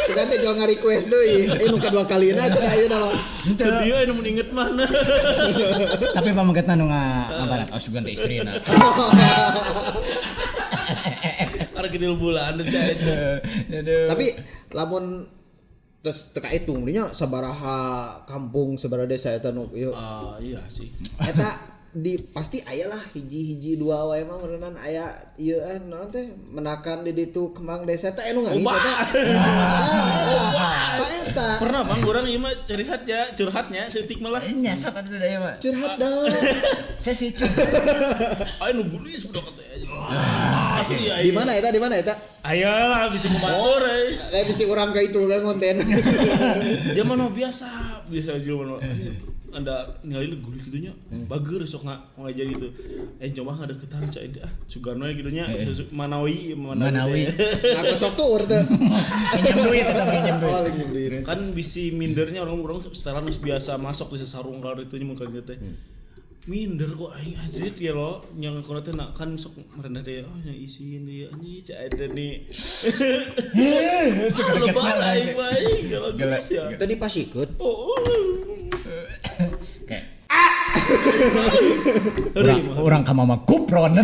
Sugan teh jual nga-request deui. Nu kadua kalina cenah ayeuna mah. Sedih euy nu mun inget mah. Tapi pamegetna nu ngabarat oh sugan teh istrina. Arek 3 bulan teh. Tapi lamun terus teka hitung dinya sabaraha kampung sabaraha desa eta nu ieu. Iya sih. Eta di pasti aya lah hiji-hiji dua wae mah meureunan aya ieu naon teh menakan di ditu kembang desa teh anu ngahit eta. Eta eta. Pernah Bang urang ieu mah curhat ya, curhatnya seutik malah. Nya sok atuh da ieu mah. Curhat dong. Saya sih curhat. Aya nu gulis budak teh. Asli aya. Di mana eta? Di mana eta? Ayolah bisa membatur euy. Kayak bisa urang ka itu kan konten. Zaman mah biasa, biasa jelema. Anda ningali gulis gitu nya bager sok ngajar gitu coba ngadeukeutan cai ah sugan we gitu nya Manawi aku sok tuur teh pinjam duit eta pinjam duit kan bisi mindernya orang-orang setelan geus biasa masuk di sesarung kalau itu nya mun ka teh minder kok aing anjir ya lo yang kono teh kan sok merendah teh oh yang isiin dia anjir cai ada nih lebar aing bae kalau geus ya tadi pasikeun oh kayak orang ka mama kupron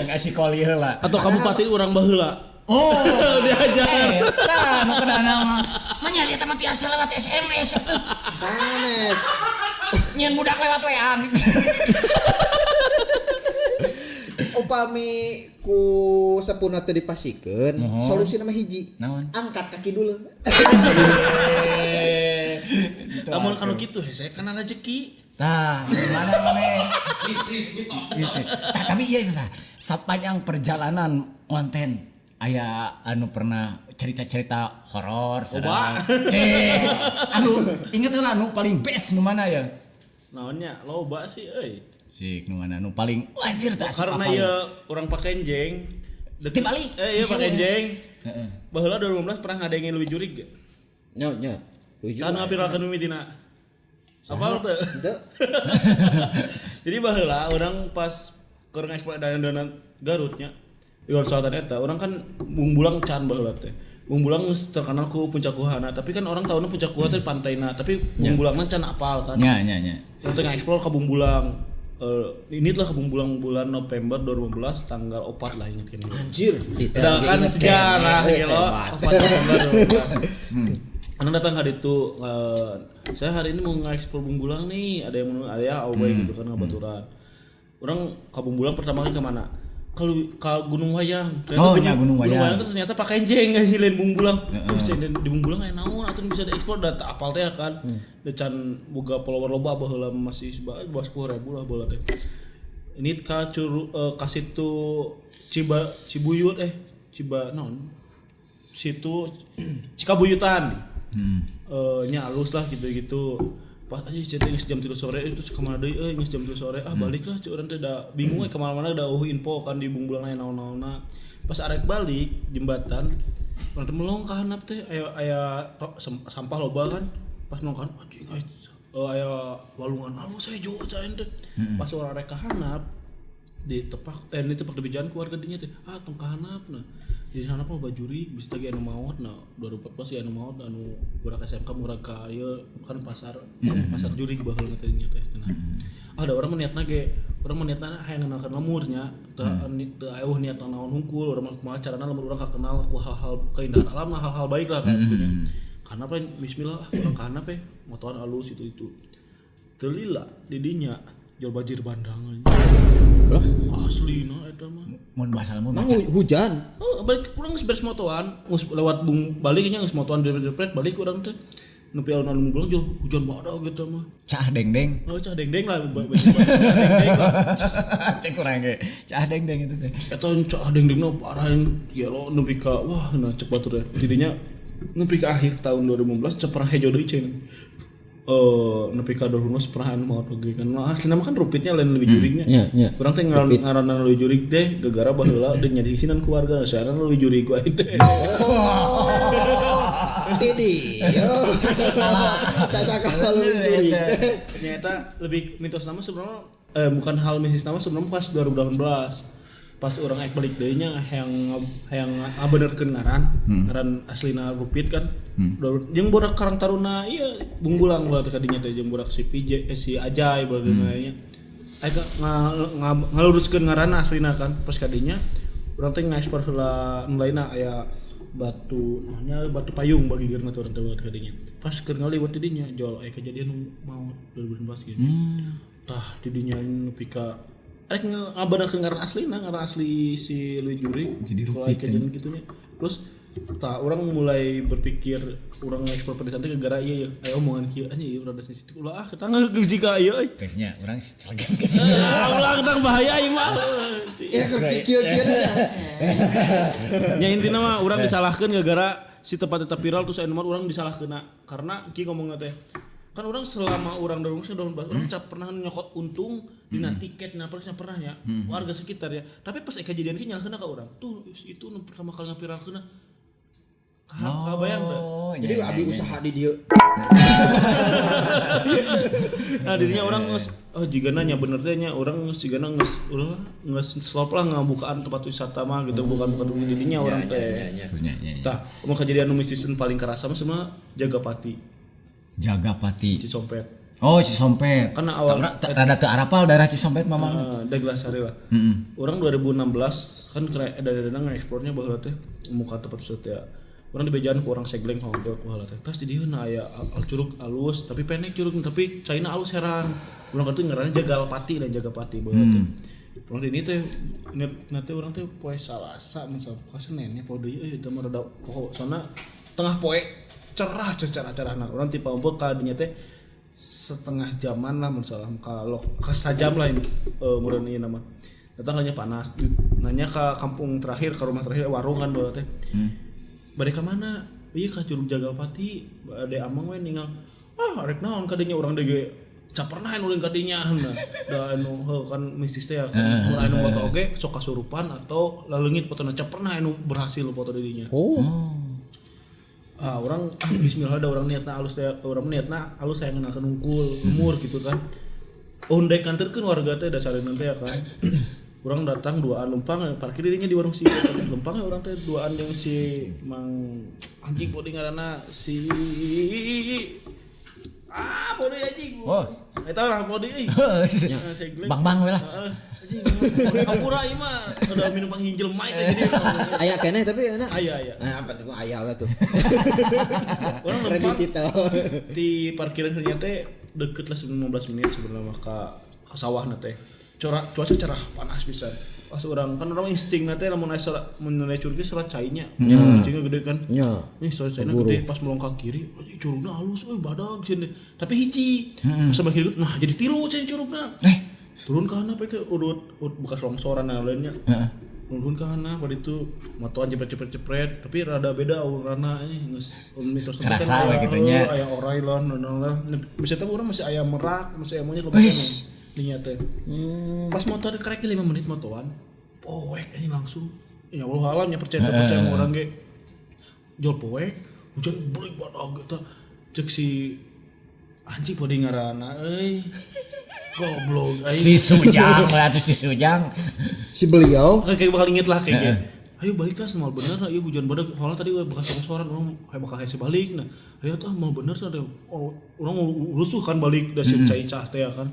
ngasih koli heula atau kabupaten urang baheula oh diajar eta nu kedana mah nya eta mah tiasa lewat SMS sanes nyeun budak lewat WA. Upami ku sepuna teu dipasikeun, solusina mah hiji. Naon? Angkat kaki dulu. Lamun kanu kitu hese kana rezeki. Tah, gimana maneh? Bisnis mitos. Tah, tapi iya tah, sepanjang perjalanan konten Aya anu pernah cerita-cerita horor sareng. Anu inget heula anu paling best nu mana ya? Naonnya loba sih euy. Sik nu mana nu paling anjir teh karena ieu urang Pakenjeng. Di Bali. Iya Pakenjeng. Heeh. Baheula 2015 pernah ngadengin Leuwi Jurig ge. Nya nya. Saha ngapiralkeun mimitina? Apal teu? Henteu. Jadi baheula urang pas keur ngekspor dana Garutnya di Garut Selatan eta, urang kan Bungbulang can baheula teh. Bungbulang geus terkenal ku Puncak Kuhana, tapi kan orang tahunya Puncak Kuha teh pantaina, tapi Bungbulangna can apal kan. Nya nya nya. Urang teh ngeksplor ka Bungbulang. Ini lah ke Bungbulang bulan November 2015 tanggal 4 lah ingat kene. Anjir, Udah kan sejarah gitu. 4 November 2015. Anu datang ke ditu, saya hari ini mau ngeksplor Bungbulang nih, ada yang mau ada ya gitu kan ngabaturan. Orang ke Bungbulang pertama kali ke mana? Kalau ke Gunung Wayang. Ternyata Oh, nya Gunung Wayang. Gunung Wayang itu ternyata Pakenjeng anjing lain Bungbulang. Terus di Bungbulang aya naon atuh bisa dieksplor da teu apal teh kan. Da can boga follower loba baheula masih bawah 10.000 lah baheula teh. Ini ka ka situ Cibuyut Ciba naon? Situ Cikabuyutan. Nya alus lah gitu-gitu. Pas aja jadi geus jam 3 sore itu ka mana deui euy geus jam 3 sore ah balik lah urang teh da bingung ka mana-mana da eueuh info kan di Bungbulang aya naon-naonna. Pas arek balik jembatan urang teh melong ka handap teh aya sampah loba kan. Pas melong ka handap anjing aya walungan alus hejo caen teh. Pas urang arek ka handap ditepak ini tepak di bejaan keluarga dinya teh ah tong ka handap nah. Jadi handap mah bajuri bisa teh anu maot nah 2014 ya anu maot anu budak SMK murah ka ieu kan pasar pasar jurig baheula teh nya teh cenah. Ada orang meniatna ge urang meniatna hayang ngenalkeun lemurnya teu teu eueuh niat naon hungkul urang mah kumaha carana lamun urang kakenal ku hal-hal keindahan alam lah hal-hal baik lah kan gitu nya. Karena apa bismillah urang ka handap motoran alus itu. Teu lila di dinya jual banjir bandang. Lah aslina eta mah. Mun bahasa lamun hujan. Oh, balik urang geus beres motoan, geus lewat bung balik nya geus motoan depret balik urang teh. Nepi alun-alun Bungbulang jual hujan badak gitu mah. Cah deng-deng. Oh, cah deng-deng lah, deng-deng lah. Cek kurang ge. Cah deng-deng itu teh. Eta cah deng-dengna parah ya lo nepi ka wah nah cek batur teh. Jadinya nepi ka akhir tahun 2015 cek pernah hejo deui cenah. Nepi ka 2015 pernah anu maot oge kan. Nah, aslina mah kan rupitnya lain lebih jurignya. Iya. Kurang teh ngaranna leuwih jurig teh gegara baheula deui nya disisinan keluarga saran leuwih jurig wae teh. Tidi. Yo, sasakala leuwih jurig teh. Nyata lebih mitos nama sebenarnya bukan hal mistis nama sebenarnya pas 2018. Pas urang ek balik deui nya hayang ngabenerkeun ngaran aslina rupit kan. Jeung borak Karang Taruna ieu Bungbulang berarti kadinya teh jeung borak si PJ si Ajay berarti nya. Aya ngaluruskeun ngaran aslina kan pas kadinya urang teh ngaekspor heula nu lainna aya batu namanya batu payung bagi geurna teh urang teh kadinya. Pas keur ngaliwat di dinya jual aya kejadian nu maot 2018 gitu. Tah di dinya nepi ka arek ngabenerkeun ngaran aslina, ngaran asli si Leuwi Jurig. Jadi kalau aya kejadian gitunya. Terus tah orang mulai berpikir urang ngekspor pedesaan teh gara-gara ieu ya. Aya omongan kieu anjing ieu rada sensitif. Ulah ah kita geus jika ieu euy. Kayaknya urang celegan. Ulah kita bahaya ieu mah. Ya kieu-kieu nya. Nya intina mah urang disalahkeun gara-gara si tempat eta viral terus aya nomor urang disalahkeuna karena kieu ngomongna teh. Kan orang selama orang dari rumah orang cap pernah nyokot untung dina tiket na pernah ya warga sekitar ya tapi pas kejadian ki nyalahkeun ka urang tuh itu nu pertama kali ngapiralkeun kabayang teh. Jadi abi usaha di dieu. Nah dirinya orang geus oh jigana nya bener teh nya urang geus jigana geus ulah geus stop lah ngabukaan tempat wisata mah gitu bukan didinya orang teh. Tah mun kejadian nu mistis paling kerasa mah semua Jagapati. Jagapati. Cisompet. Oh, Cisompet. Karena awal rada teu arapal daerah Cisompet mamang. Daglasari lah. Orang 2016 kan dari dana ngekspornya baheula teh muka tempat wisata ya. Orang dibejaan ku orang segleng hotel ku heula teh. Tas di dieu na aya curug alus tapi pendek curug tapi caina alus herang. Urang katuh ngaranna Jagalpati dan Jagapati baheula teh. Urang ini teh nanti urang teh poe Salasa mun salah Senin nya poe deui euy teh mah rada pokok soalna tengah poe cerah cerah-cerahna. Urang tipe ompok ka dinya teh setengah jaman lah mun salah kalau ka sajam lah meureun ieu nama. Datang hanya panas. Nanya ke kampung terakhir, ke rumah terakhir warung kan bawa teh. Bade ka mana? Ieu ka Curug Jagapati, bade amang we ningal. Ah, arek naon kadinya urang deui capernahan ulin kadinya nah. Da anu heuh kan mistis teh ya kan. Mun anu foto oge sok kasurupan atau laleungit fotona caperna anu berhasil foto di dinya. Oh. Ah, orang bismillah da urang niatna alus teh, urang niatna alus hayang ngeunalkeun hungkul umur gitu kan. Undek kanterkeun warga teh dasareun teh ya kan. Urang datang duaan lempang parkir dirinya di warung si lempang urang teh duaan jeung si Mang anjing bodi ngaranna si bodi anjing. Oh. Eta lah bodi euy. Bang-bang we lah. Anjing. Ampura ieu mah udah minum panghinjil mai teh jadi. Aya keneh tapi enak. Aya aya. Ah, penting aya we tuh. Urang lempang di parkiran nya teh deket lah 15 menit sebenarnya mah ka sawahna teh. Cuaca cerah panas pisan. Pas urang kan urang insting teh lamun aya mun aya curug salat cainya. Curugna gede kan. Nya. Ih salat caina gede pas melongkang kiri, anjing curugna halus euy badag cenah. Tapi hiji. Pas sama kiri nah jadi tilu cenah curugna. Turun ke handap itu urut bekas longsoran dan lainnya. Heeh. Turun ke handap pada itu motoan jepret-jepret tapi rada beda aurana ini geus mitos kan aya gitu nya. Aya orai lah lah. Bisa teh urang masih aya merak, masih aya monyet lebih. Dinya teh. Pas motor kerek 5 menit motoan. Poek ini langsung. Ya Allah alam nya percaya sama orang ge. Jol poek, hujan beulik badag eta. Cek si anjing bodi ngaranna euy. Goblok aing. Si Sujang lah tuh si Sujang. Si beliau kayak bakal inget lah kayak. Ayo balik lah mal bener lah, ieu hujan badag soalnya tadi bekas longsoran urang bakal hese balik nah. Ayo tuh mal bener sana urang rusuh kan balik da si cai cah teh kan.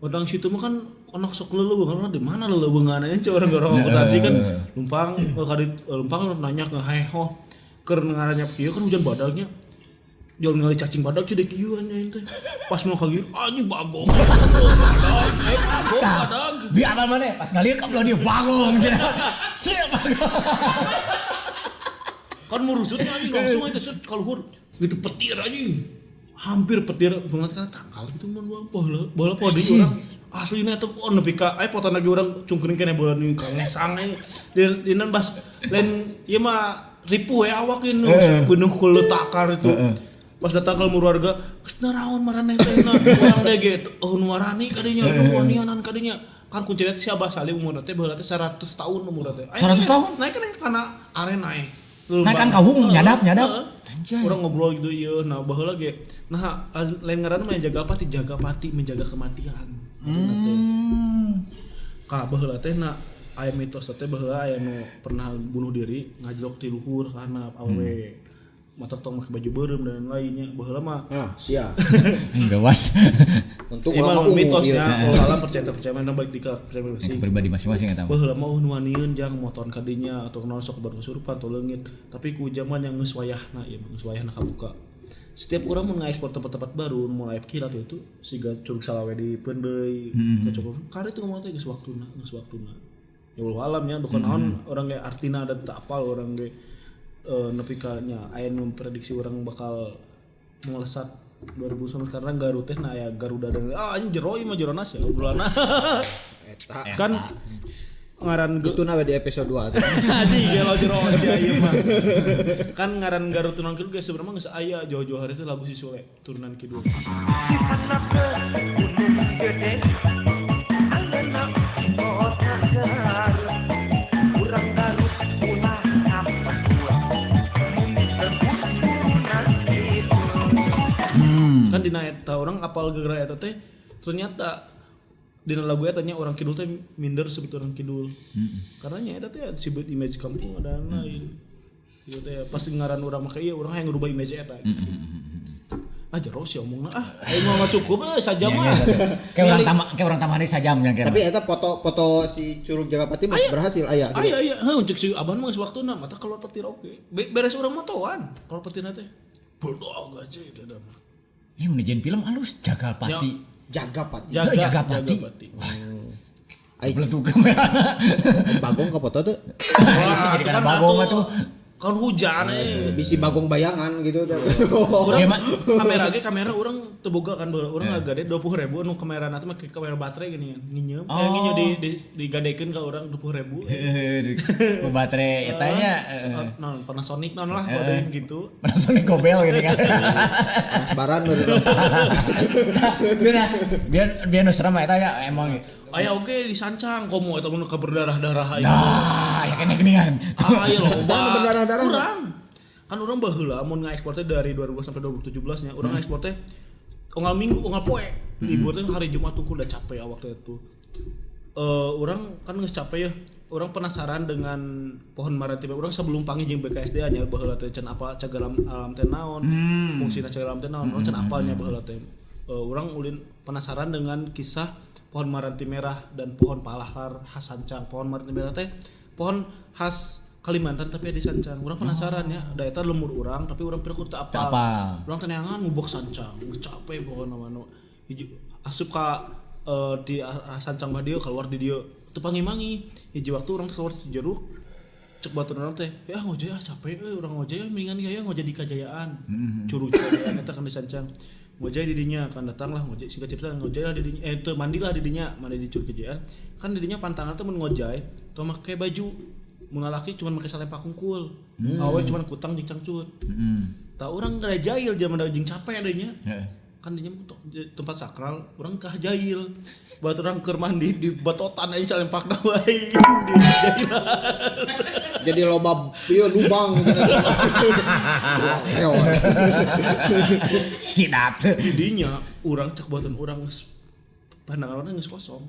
Orang situ mah kan anak sok leleuweung, orang di mana leleuweungan aja orang orang akuntansi kan lumpang kali lumpang nanya ke haehoh keur ngaranya kieu kan hujan badagnya. Jol ningali cacing badag ceu kieu nya teh. Pas mau ka kieu anjing bagong. Badag, bagong badag. Biar mana pas ngalieu ka dia bagong cenah. Siap bagong. Kan murusutnya anjing langsung aja set ka luhur. Gitu petir anjing. Hampir petir banget kan tangkal gitu mun bola bola di urang aslina teh oh nepi ka aya poton lagi urang cungkring keneh bola ka ngesang dieun bas lain ieu mah ripuh we awak ieu penuh kuletakan itu. Pas datang ke lembur warga geus naraon maraneh teh urang teh ge oh nu warani kadinya nu wanianan kadinya kan kuncina teh si Abah Salim umurna teh baheula teh 100 tahun umurna teh 100 tahun naik kan kana arena naik naik kan kawung nyadap Orang ngobrol gitu ieu nah baheula ge nah lain ngaranna mah jaga pati menjaga kematian. Ka baheula teh na aya mitos teh baheula aya nu pernah bunuh diri ngajlok ti luhur kana awewe mata tong make baju beureum dan lainnya baheula mah ah sia gawas. Untuk orang mitosnya alam percaya mana balik di ka pribadi masing-masing eta baheula mah nu wanieun jang moton kadinya atau naon sok baru kesurupan atau leungit tapi ku zaman yang geus wayahna ieu geus wayahna kabuka setiap orang mun ngaekspor tempat-tempat baru mulai kilat itu siga curug salawe di Peundeuy ka cukup kare itu ngomong teh geus waktuna ya Allah alamnya duka naon orang ge artina dan tak apal orang ge nepi ka nya aya nu prediksi orang bakal melesat 2019 karena Garut teh nah aya Garuda dan anjing jero ieu mah jeronas ya obrolanna eta kan ngaran itu na di episode 2 tuh. Anjing gelo jero sia ieu mah. Kan ngaran Garut turunan kidul geus sebenarnya geus aya jauh-jauh hari teh lagu si Sule turunan kidul. Kan dina eta orang apal gegera eta teh ternyata dina lagu eta nya orang kidul teh minder sebut orang kidul. Karena nya eta teh sebut image kampung ada lain. Ieu teh pasti ngaran urang make ieu urang hayang ngerubah image eta. Ah jero sih omongna ah aing mah cukup sajam mah. Kayak orang tamah deui sajam nya. Tapi eta foto-foto si Curug Jagapati mah berhasil aya. Aya aya heuh cek si abah mah geus waktuna mata keluar petir oge. Beres urang motoan keluar petirna teh. Bodoh aja eta mah. Ini manajemen film halus Jagapati. Jagapati. Jagapati. Wah. Ai beletuk kamerana. Bagong ka foto tuh. Wah, jadi kana bagong atuh. Kan hujan Bisi bagong bayangan gitu. Urang kamera ge kamera urang teu boga kan urang ngagade 20.000 anu kamera na teh make kamera baterai gini kan. Nginyeum. Nginyeum digadekeun ka urang 20.000. Ku baterai eta nya non Panasonic non lah kodein gitu. Panasonic gobel gini kan. Transparan baru. Biar biar nu serem eta nya emang Aya oge disancang komo eta mun berdarah-darah ieu. Nah, ya kene geuningan. Ah, iya loba. Sama berdarah-darah. Urang. Kan urang baheula mun ngaekspor teh dari 2012 sampai 2017 nya, urang ngaekspor teh unggal minggu, unggal poe. Libur teh hari Jumat tuh udah capek ya waktu itu. Urang kan geus capek ya. Urang penasaran dengan pohon maranti. Urang sebelum panggil jeung BKSDA nya baheula teh can apa cagar alam teh naon, fungsina cagar alam teh naon, urang can apalnya baheula teh. Urang ulin penasaran dengan kisah pohon maranti merah dan pohon palahar khas Sancang. Pohon maranti merah teh pohon khas Kalimantan tapi ada di Sancang. Urang penasaran ya, da eta lemur urang tapi urang piraku teu apal. Urang teh neangan ngubok Sancang, geus capek pokona mah nu. Hiji asup ka di Sancang mah dieu keluar di dieu. Teu pangi-mangi. Hiji waktu urang keluar di jeruk cek batur urang teh, ya ngojek ah capek euy urang ngojek mendingan ya ngojek di Kajayaan. Curug Kajayaan eta kan di Sancang. Ngojek di dinya kan datanglah ngojek singkat cerita ngojek lah di dinya teu mandilah di dinya mandi di Curug Kejayaan kan di dinya pantangan teh mun ngojai teu make baju mun lalaki cuman make salempak kungkul awe cuman kutang jeung cangcut tah urang da jail zaman da jeung capek dinya kan dinya tempat sakral urang kah jail buat urang keur mandi di batotan aja salempakna wae di jailan jadi loba ieu lubang gitu. Sidat. Jadinya urang cek buatan urang pandangan urang geus kosong.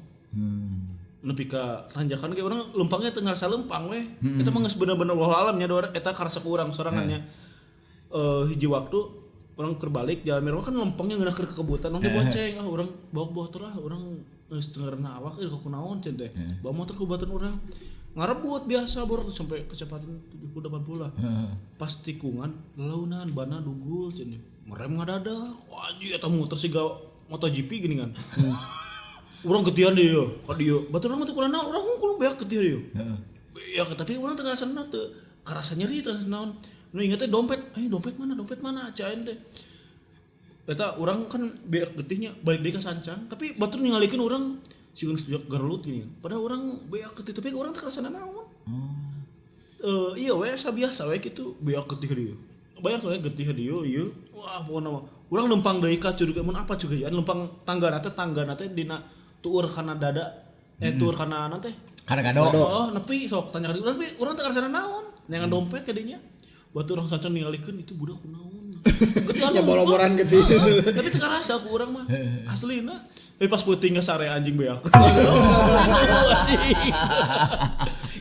Nepi ka tanjakan ge urang lempangnya teu ngarasa lempang we. Eta mah geus bener-bener wallahu alam nya eta karasa ku urang sorangan nya. Hiji waktu urang keur balik jalan merah kan lempangnya ngeunah keur kekebutan urang teh bonceng ah urang bawa motor ah urang geus teu ngaranna awak euy kunaon cenah teh. Bawa motor ku baturan urang. Ngarebut biasa borok sampai kecepatan 70 80 lah. Pas tikungan launan bana dugul cenah. Ngerem ngadadak. Wah, eta muter siga MotoGP gini kan. Urang getihan dia, ka dieu. Batur urang mah teu kurang naon, urang hungkul beak getih dia. Beak tapi urang teu ngarasana teu karasa nyeri teu naon. Nu inget teh dompet, dompet mana cain teh. Eta urang kan beak getihnya balik deui ka Sancang, tapi batur ningalikeun urang sigun sejak gerelut gini. Padahal orang beak getih tapi orang teu karasana naon. Iya we asa biasa we kitu beak getih dieu. Bayang we getih dieu ieu. Wah pokona mah urang lempang deui ka curug mun apa curug aya lempang tanggana teh dina tuur kana dada tuur kana naon teh? Kana gado. Oh, nepi sok tanya ka urang tapi urang teu karasana naon. Neangan dompet ka dinya. Batu urang sancang ningalikeun itu budak kunaon. Ya boro-boran getih. Tapi teu karasa ku urang mah. Aslina. Tapi pas peuting geus sare anjing beak.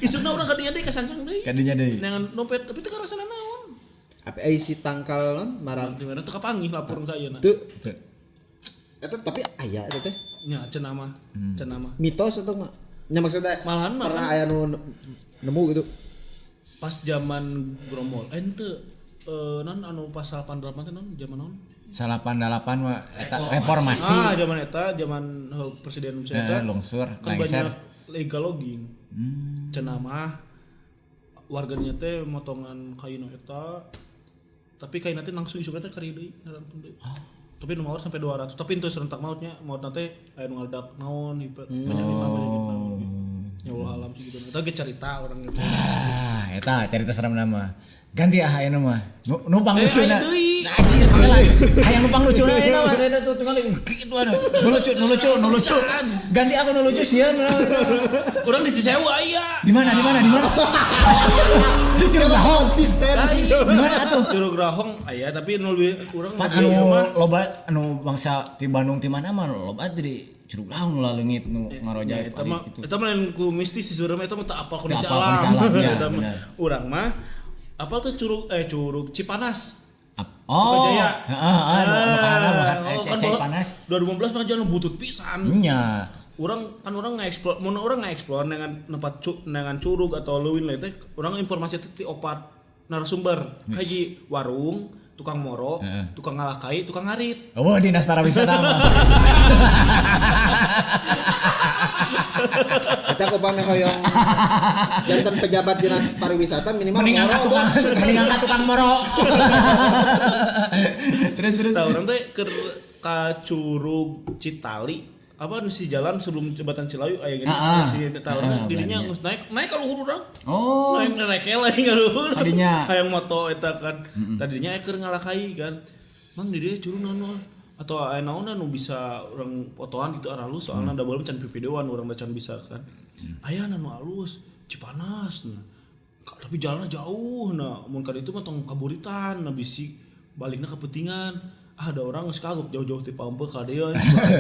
Isukna urang kadinya deui ka Sancang deui. Kadinya deui. Neangan dompet tapi teu karasana naon. Apa si tangkal non maranti merah teu kapanggih lapor ka ayeuna. Teu. Eta tapi aya eta teh. Nya cenah mah. Cenah mah. Mitos atau mah? Nya maksudnya malahan mah pernah aya nu nemu gitu. Pas zaman gromol ente non anu pas 88 teh non zaman non 88 mah eta reformasi. Ah zaman eta zaman presiden eta lungsur kan lengser banyak legal logging. Cenah mah warganya teh motongan kayu eta tapi kayu teh langsung isuk teh kari deui langsung deui. Tapi nu maot sampai 200 tapi teu serentak mautnya maut teh aya nu ngaledak naon penyakit apa gitu naon. Ya Allah alam sih gitu. Eta ge carita urang gitu. Ah, eta carita serem nama. Ganti ah ayeuna mah. Numpang lucuna. Anjir, hayang numpang lucuna ayeuna mah eta tuh tinggal kitu anu. Nu lucu. Ganti aku nu lucu sieun. Urang di Cisewu aya. Di mana? Di Curug Rahong konsisten. Di mana atuh? Curug Rahong aya tapi nu leuwih urang anu loba anu bangsa ti Bandung ti mana mah loba di Curug Rahong nu laleungit nu ngaroja eta mah eta mah lain ku mistis sih sebenarnya eta mah teu apal kondisi alam. Eta mah urang mah apal teh curug Cipanas. Oh. Sukajaya. Heeh, nu Cipanas. 2015 mah jalan butut pisan. Nya. Urang kan urang ngaeksplor, mun urang ngaeksplor dengan tempat dengan curug atau leuwih lain teh urang informasi teh ti opat narasumber. Hiji warung, tukang moro, tukang ngalakai, tukang ngarit. Oh, dinas pariwisata mah. Eta upami hoyong janten pejabat dinas pariwisata minimal Mending angkat moro, tukang, bos. mending angkat tukang moro. Terus terus. Tah urang teh keur ka Curug Citali apa nu si jalan sebelum jembatan Cilayu aya gini si tah urang didinya geus naik naik ka luhur urang. Oh. Naik naik eleh ka luhur. Tadinya. Hayang moto eta kan. Tadinya keur ngalakai kan. Mang di dieu curug naon atau aya naon nu bisa urang fotoan gitu aralus soalna da baheula can videoan urang da can bisa kan. Aya nu alus Cipanas nah. Tapi jalannya jauh nah mun ka ditu mah tong kaburitan nah bisi balikna kepentingan. Ah ada orang geus kagok jauh-jauh ti Pampeu ka dieu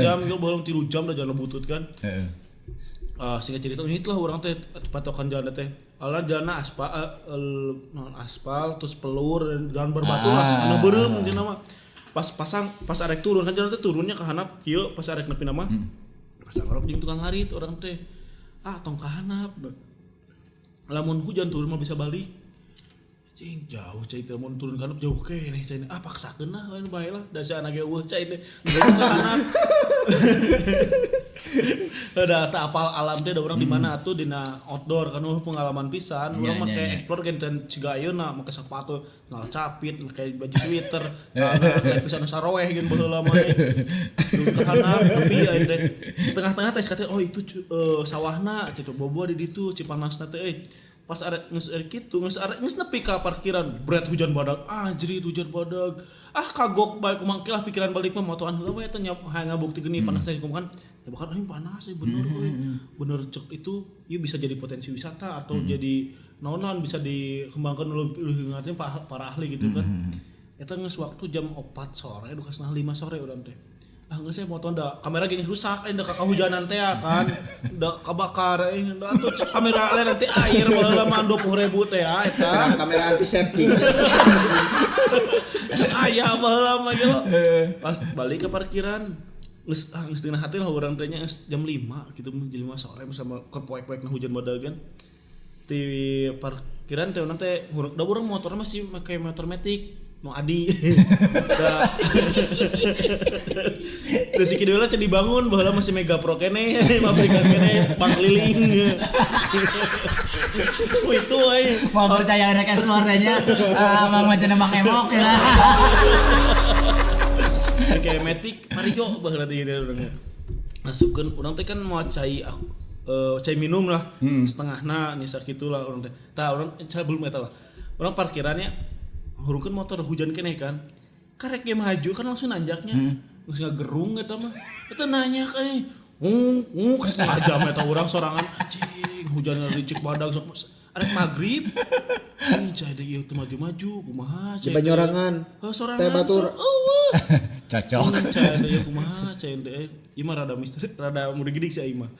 jam ge baheula 3 jam da jalan butut kan. Heeh. Singkat cerita ini lah orang teh patokan jalan teh. Ala jalan aspal aspal terus pelur dan jalan berbatu lah anu beureum intina mah. Pas pasang pas arek turun kan jalan teh turunnya ke handap kieu pas arek nepi nama. Pasang rok jeung tukang ngarit orang teh. Ah tong ka handap. Lamun hujan turun mah bisa balik. Anjing jauh cai teh mun turun ka handap jauh keneh cai. Ah paksakeun lah we bae lah da si anak ge eueuh cai teh. Ka handap. Udah tak apal alam teh da urang di mana atuh dina outdoor kan pengalaman pisan. Urang make explore gen can ciga ayeuna make sepatu ngal capit, make baju sweater, celana lapisan saroweh gen baheula mah. Turun ka handap tapi aing teh di tengah-tengah teh kata oh itu sawahna cek bobo di ditu Cipanasna teh euy. Pas arek geus arek kitu geus arek geus nepi ka parkiran bret hujan badag anjrit hujan badag ah kagok bae kumaha lah pikiran balik mah motoan heula we teh hayang ngabuktikeun ieu panas teh kumaha kan ya bahkan euy panas euy bener euy bener cek itu ieu bisa jadi potensi wisata atau jadi naonan bisa dikembangkan leuwih ngarti para ahli gitu kan eta geus waktu jam 4 sore duka 4:30 sore urang teh ah geus saya motoan da kamera geus rusak da kahujanan teh kan da kabakar da atuh cek kamera lain nanti air baheula mah 20.000 teh ya eta kamera antiseptik. Cek aya baheula mah gitu. Pas balik ke parkiran geus ah geus dina hati lah urang teh nya geus jam 5 gitu jam 5 sore sama keur poek-poekna hujan badag kan. Di parkiran teh urang teh da urang motorna masih make motor matic. No adi. Terus iki deui lah can dibangun baheula masih Mega Pro keneh, pabrikan keneh, bang keliling. Oh itu euy. Mau percaya rek explore teh nya. Mang macam Bang Emok ya. Kayak matic Mario baheula teh urang. Masukkeun urang teh kan mau cai cai minum lah, setengahna nya sakitu lah urang teh. Tah urang belum eta lah. Urang parkirannya hurungkeun motor hujan keneh kan. Karek ge maju kan langsung nanjaknya. Geus ngagerung eta mah. Eta nanya euy. Setengah jam eta urang sorangan anjing hujan licik badag sok arek magrib. Anjing cai deui ieu teu maju-maju kumaha cai. Banyorangan. Heuh sorangan. Teh batur. Eueuh. Cocok. Cai deui kumaha cai deui. Ieu mah rada misteri, rada murigidik si aing mah.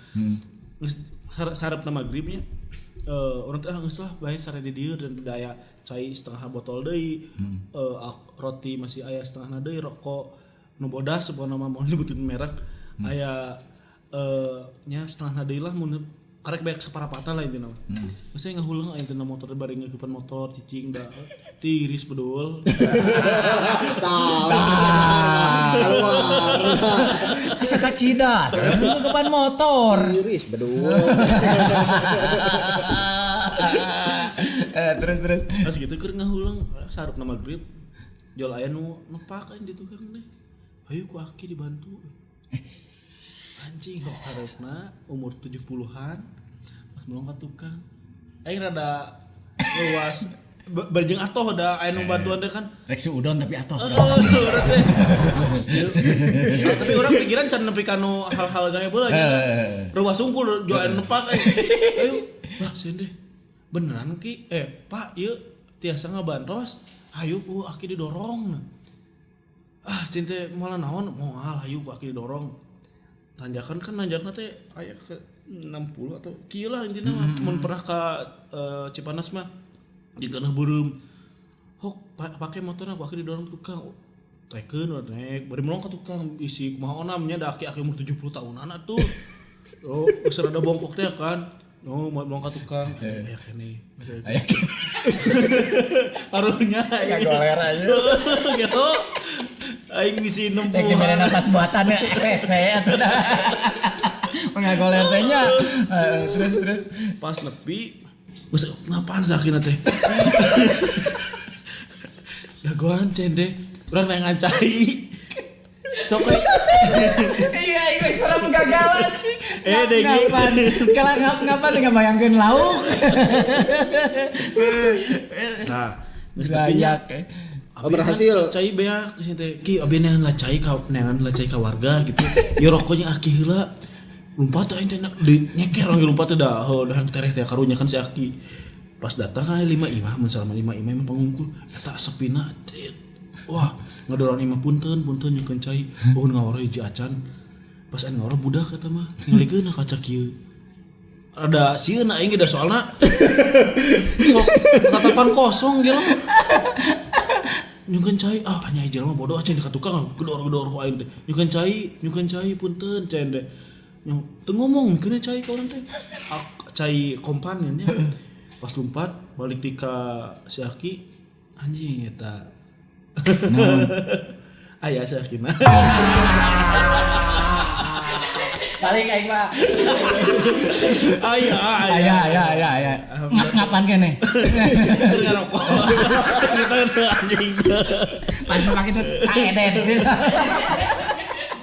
Geus sarepna magribnya. Urang teh geus lah bae sare di dieu dan daya cai setengah botol deui, roti masih aya setengahna deui, rokok nu bodas sebuah nama mau nyebutin merek, aya nya setengahna deui lah mun karek beak separapatan lah intina mah. Masa ngahuleng aya intina motor bari ngeukepan motor cicing da tiris bedul. Tah, keluar. Bisa kacida, ngeukepan motor. Tiris bedul. Terus. Pas gitu keur ngahuleng sarupna magrib. Jol aya nu nepak di tukang teh. Hayu ku aki dibantu. Anjing kok harusna umur 70-an pas melong ka tukang. Aing rada luas berjeng atoh da aya nu bantuan teh kan. Rek si udon tapi atoh. Tapi urang pikiran can nepi ka nu hal-hal gae baheula nya. Ruas sungkul jual aya nu nepak. Ayo, wah sieun deh. Beneran ki? Pak ieu tiasa ngabantos. Hayu ku aki didorong. Ah cinta malah naon moal hayu ku aki didorong. Tanjakan kan nanjakna teh aya ke 60 atau kieu lah intina mah mun pernah ka Cipanas mah di tanah beureum. Hok pake motorna ku aki didorong tukang. Tekeun naik bari melong ka tukang isi kumaha onam nya da aki-aki umur 70 tahunan atuh. Oh, geus rada bongkok teh kan. Oh, mau melong ka tukang. Aya keneh. Aya keneh. Karunya ngagoler aja. Gitu. Aing bisi nempuh. Rek dimana napas buatan ya rese atuh dah. Ngagoler teh nya. Terus pas nepi geus ngapan sakina teh. Dagoan cende urang neangan cai. Sok iya serem gagal anjing. Ngapan. Kalau ngapan teh ngabayangkeun lauk. Nah, geus nepi nya. Berhasil. Cai beak geus teh. Ki abi neangan lah cai ka neangan lah cai ka warga gitu. Ya rokoknya aki heula. Lompat aing teh nyeker orang lompat teh dah dah tereh teh karunya kan si aki. Pas datang kan 5 imah mun salama 5 imah emang pangungkul eta sepina teh. Wah, ngedorong imah punten nyukeun cai. Oh ngawara hiji acan. Pas aing ngawara budak eta mah ngalikeun kaca kieu. Ada sieun aing ge da soalna sok tatapan kosong gitu. Nyukeun cai ah nya jelema bodoh acan ka tukang gedor-gedor ku aing teh. Nyukeun cai punten cai teh. Yang teu ngomong keun cai ka urang teh. Cai kompan nya. Pas lompat balik di ka si Aki anjing eta. Aya si Aki mah. Balik aing mah. Aya. Aya. Ngapan kene? Keur ngarokok. Kita anjing. Pas make itu tak eden.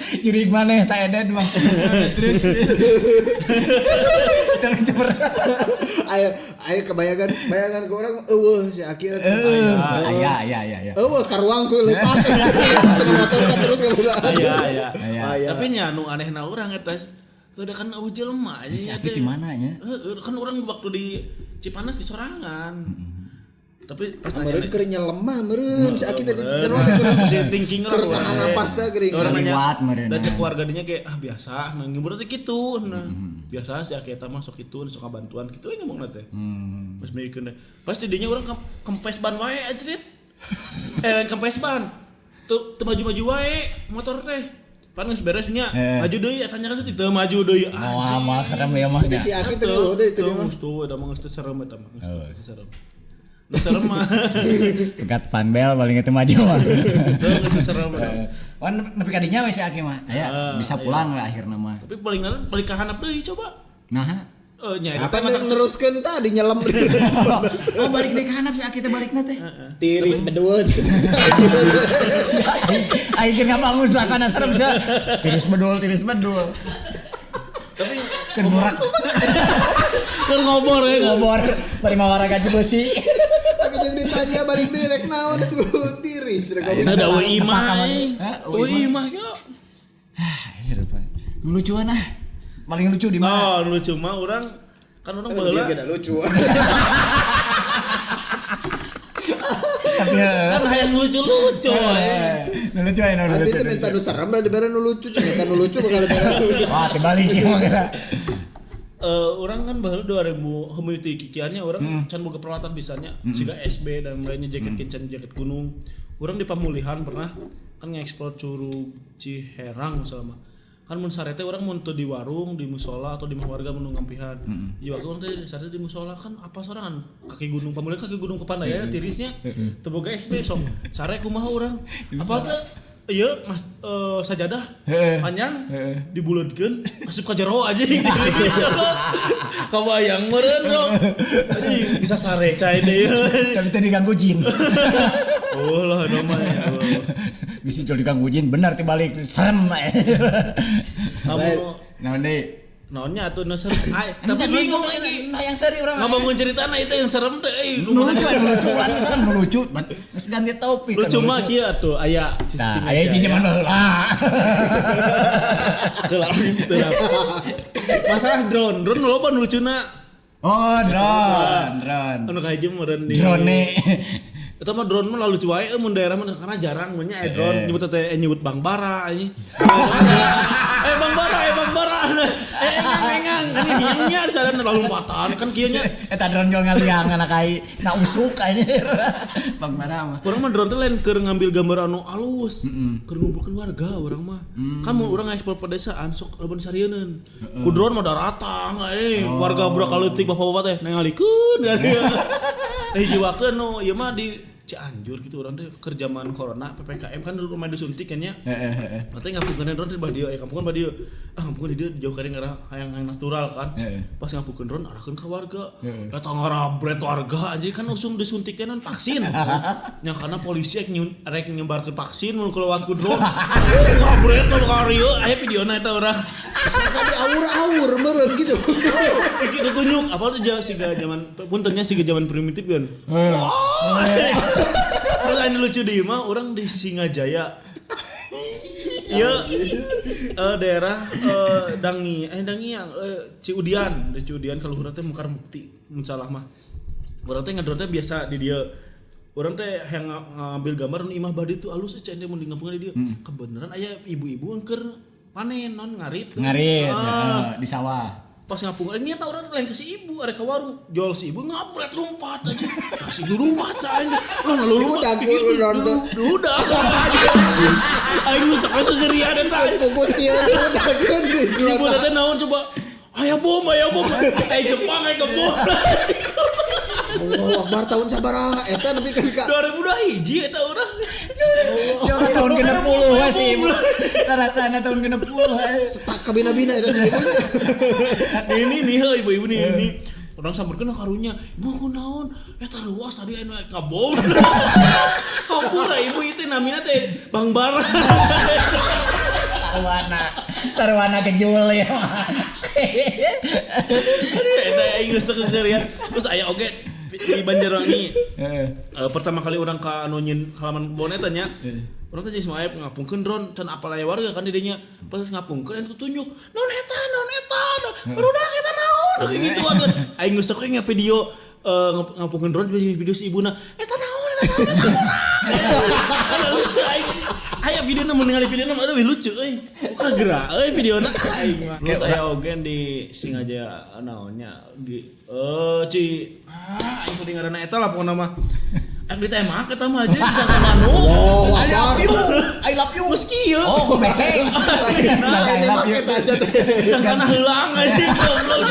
Jadi mana tak eden mah. Terus ayo kebayangan bayangan ke orang eueuh si Aki aya. Eueuh karuang ku leutak. Motor kan terus ka budak. Aya. Tapi nya nu anehna urang eta udah kan eueuh jelema si Aki di mana nya? Heeh, kan urang waktu di Cipanas di sorangan. Tapi pas meureun keur nyelem mah meureun si Aki tadi jero teh keur thinking keur tahan napas teh geuring. Liwat meureun. Da cek keluarga dinya ge ah biasa nah ngibur teh kitu nah. Biasa si Aki eta mah sok kitu sok bantuan kitu we ngomongna teh. Pas mikirkeun pas di dinya urang kempes ban wae anjrit. Kempes ban. Teu maju-maju wae motor teh. Pan geus beres nya maju deui eta nya kan teu maju deui anjing. Moal serem ya mah. Si Aki teh ngeluh deui teh mah. Tuh eta mah geus teu serem eta mah geus teu serem. Serem mah. Pegat panbel paling itu maju mah. Itu serem. Wan nepi ka dinya we si Aki mah. Aya bisa pulang we akhirna mah. Tapi paling paling ka handap deui coba. Nah. Nya apa neruskeun tadi nyelem. Oh balik deui ka handap si Aki teh balikna teh. Tiris bedul. Aing keur ngabangun suasana serem sia. Tiris bedul. Tapi keur borak. Keur ngobor ya ngobor. Bari mawara gaji beusi. Tapi jeung ditanya balik deui rek naon tiris rek ngobor. Ada eueuh imah. Eueuh imah ge. Ah, seru lucuan ah. Paling lucu di mana? Oh, lucu mah urang kan urang baheula. Dia gak lucu. Tapi kan hayang lucu-lucu. Lucu aya nu lucu. Abi teh minta nu serem da dibere nu lucu, minta nu lucu bakal dibere. Wah, tebalik ieu mah kira. Orang kan baheula 2000 community kikiannya orang can boga peralatan pisannya siga SB dan lainnya jaket kencan jaket gunung. Urang di Pamulihan pernah kan ngeksplor Curug Ciherang misalnya. Kan mun sare teh urang mun teu di warung, di musola atau di warga mun ngampihan. Di waktu urang teh sare di musola kan apa sorangan kaki gunung Pamulihan kaki gunung Kepandaya tirisnya teu boga SB sok. Sare kumaha urang? Apa teh ieu mas sajadah panjang dibuleudkeun asup ka jero anjing. Kabayang meureun dong. Anjing bisa sare cai deui. Tapi teh diganggu jin. Oh lah domah. Bisa jual diganggu jin benar tibalik serem. Naon deui? Naonnya atuh nu serem. Tapi bingung lagi. Nah yang seri urang. Ngabangun ceritana itu yang serem teh euy. Nu lucu anu serem nu lucu. Geus ganti topik. Lucu mah kieu atuh aya Nah, aya hiji zaman baheula. Keula teu. Masalah drone, drone loba nu lucuna. Oh, drone. Anu kahiji meureun di drone. Eta mah drone mah lucu wae mun daerah mah karena jarang mun nya drone nyebut teh nyebut Bang Bara anjing. Bang Bara, Bang Bara. Engang kan hiangnya di sana lompatan kan kieu nya. Eta drone jual ngaliang anak ai na usuk anjir. Bang Bara mah. Urang mah drone teh lain keur ngambil gambar anu alus, keur ngumpulkeun warga urang mah. Kan mun urang ngekspor pedesaan sok lamun sarieun. Ku drone mah daratang warga budak leutik bapak-bapak teh ningalikeun kan. Hiji waktu anu ieu mah di Cianjur gitu urang teh keur zaman corona PPKM kan dulu lumayan disuntik kan nya. Heeh. Ngapukeun drone teh bah dieu, aya kampungan bah dieu. Ah kampungan di dieu jauh kali ngarah hayang natural kan. Pas ngapukeun drone arahkeun ka warga. Eta ngarabret warga anjing kan usum disuntik teh non vaksin. Nya karena polisi rek nyebarkeun vaksin mun kelewat ku drone. Ngabret ka dieu aya videona eta urang. Sangka di aur-aur meureun gitu. Gitu tunjuk apa tuh siga zaman puntennya siga zaman primitif kan. Wah. Terus anu lucu di mah orang di Singajaya. Ieu daerah Dangi, Dangi yang Ciudian, di Ciudian kaluhurna teh Mekar Mukti mun salah mah. Urang teh ngedrone teh biasa di dieu. Urang teh hayang ngambil gambar nu imah badi tuh alus euy mun di ngampungan di dieu. Kebeneran aya ibu-ibu keur panen non ngarit. Ngarit di sawah. Pas ngapung ini eta urang lain ke si ibu arek ka warung jual si ibu ngabret lompat aja. Nah, si ibu lompat saen. Lah lompat. Udah. Aing sok seserian eta. Pugus sieun udah di. Ibu teh naon coba? Aya bom, aya bom. Eh Jepang aya kebom. Allah Akbar tahun sabaraha eta nepi ka 2021 eta urang. Allah tahun 60 we si ibu. Rasana tahun 60. Setak kabina-bina eta si ibu. Ini nih heuh ibu-ibu nih ini. Urang samperkeun karunya. Ibu kunaon? Eta ruas tadi anu kabom. Hampura ibu itu namina teh Bang Bara. Sarwana kejul ya. Aduh, eta aing geus keserian. Terus aya oge di Banjarwangi. Pertama kali urang ka anu nyin halaman kebon eta nya. Urang teh jeung Ismail ngapungkeun drone can apal aya warga kan di dinya. Pas ngapungkeun eta tunjuk, "Naon eta? Naon eta? Barudak eta naon?" Gitu kan. Aing geus sok we video ngapungkeun drone video si ibuna. Eta naon? Eta naon? Eta naon? Kan lucu aing. Aya videona mun ningali videona mah aduh lucu euy. Kagerak euy videona aing mah. Terus aya oge di Singajaya naonnya Ci aing kudu ngaranna eta lah pokona mah. Aing ditembak eta mah aja disangka manuk. Oh, I love you. I love you. Geus kieu. Oh, beceng. Lain eta sia teh. Disangkana heulang anjing goblok.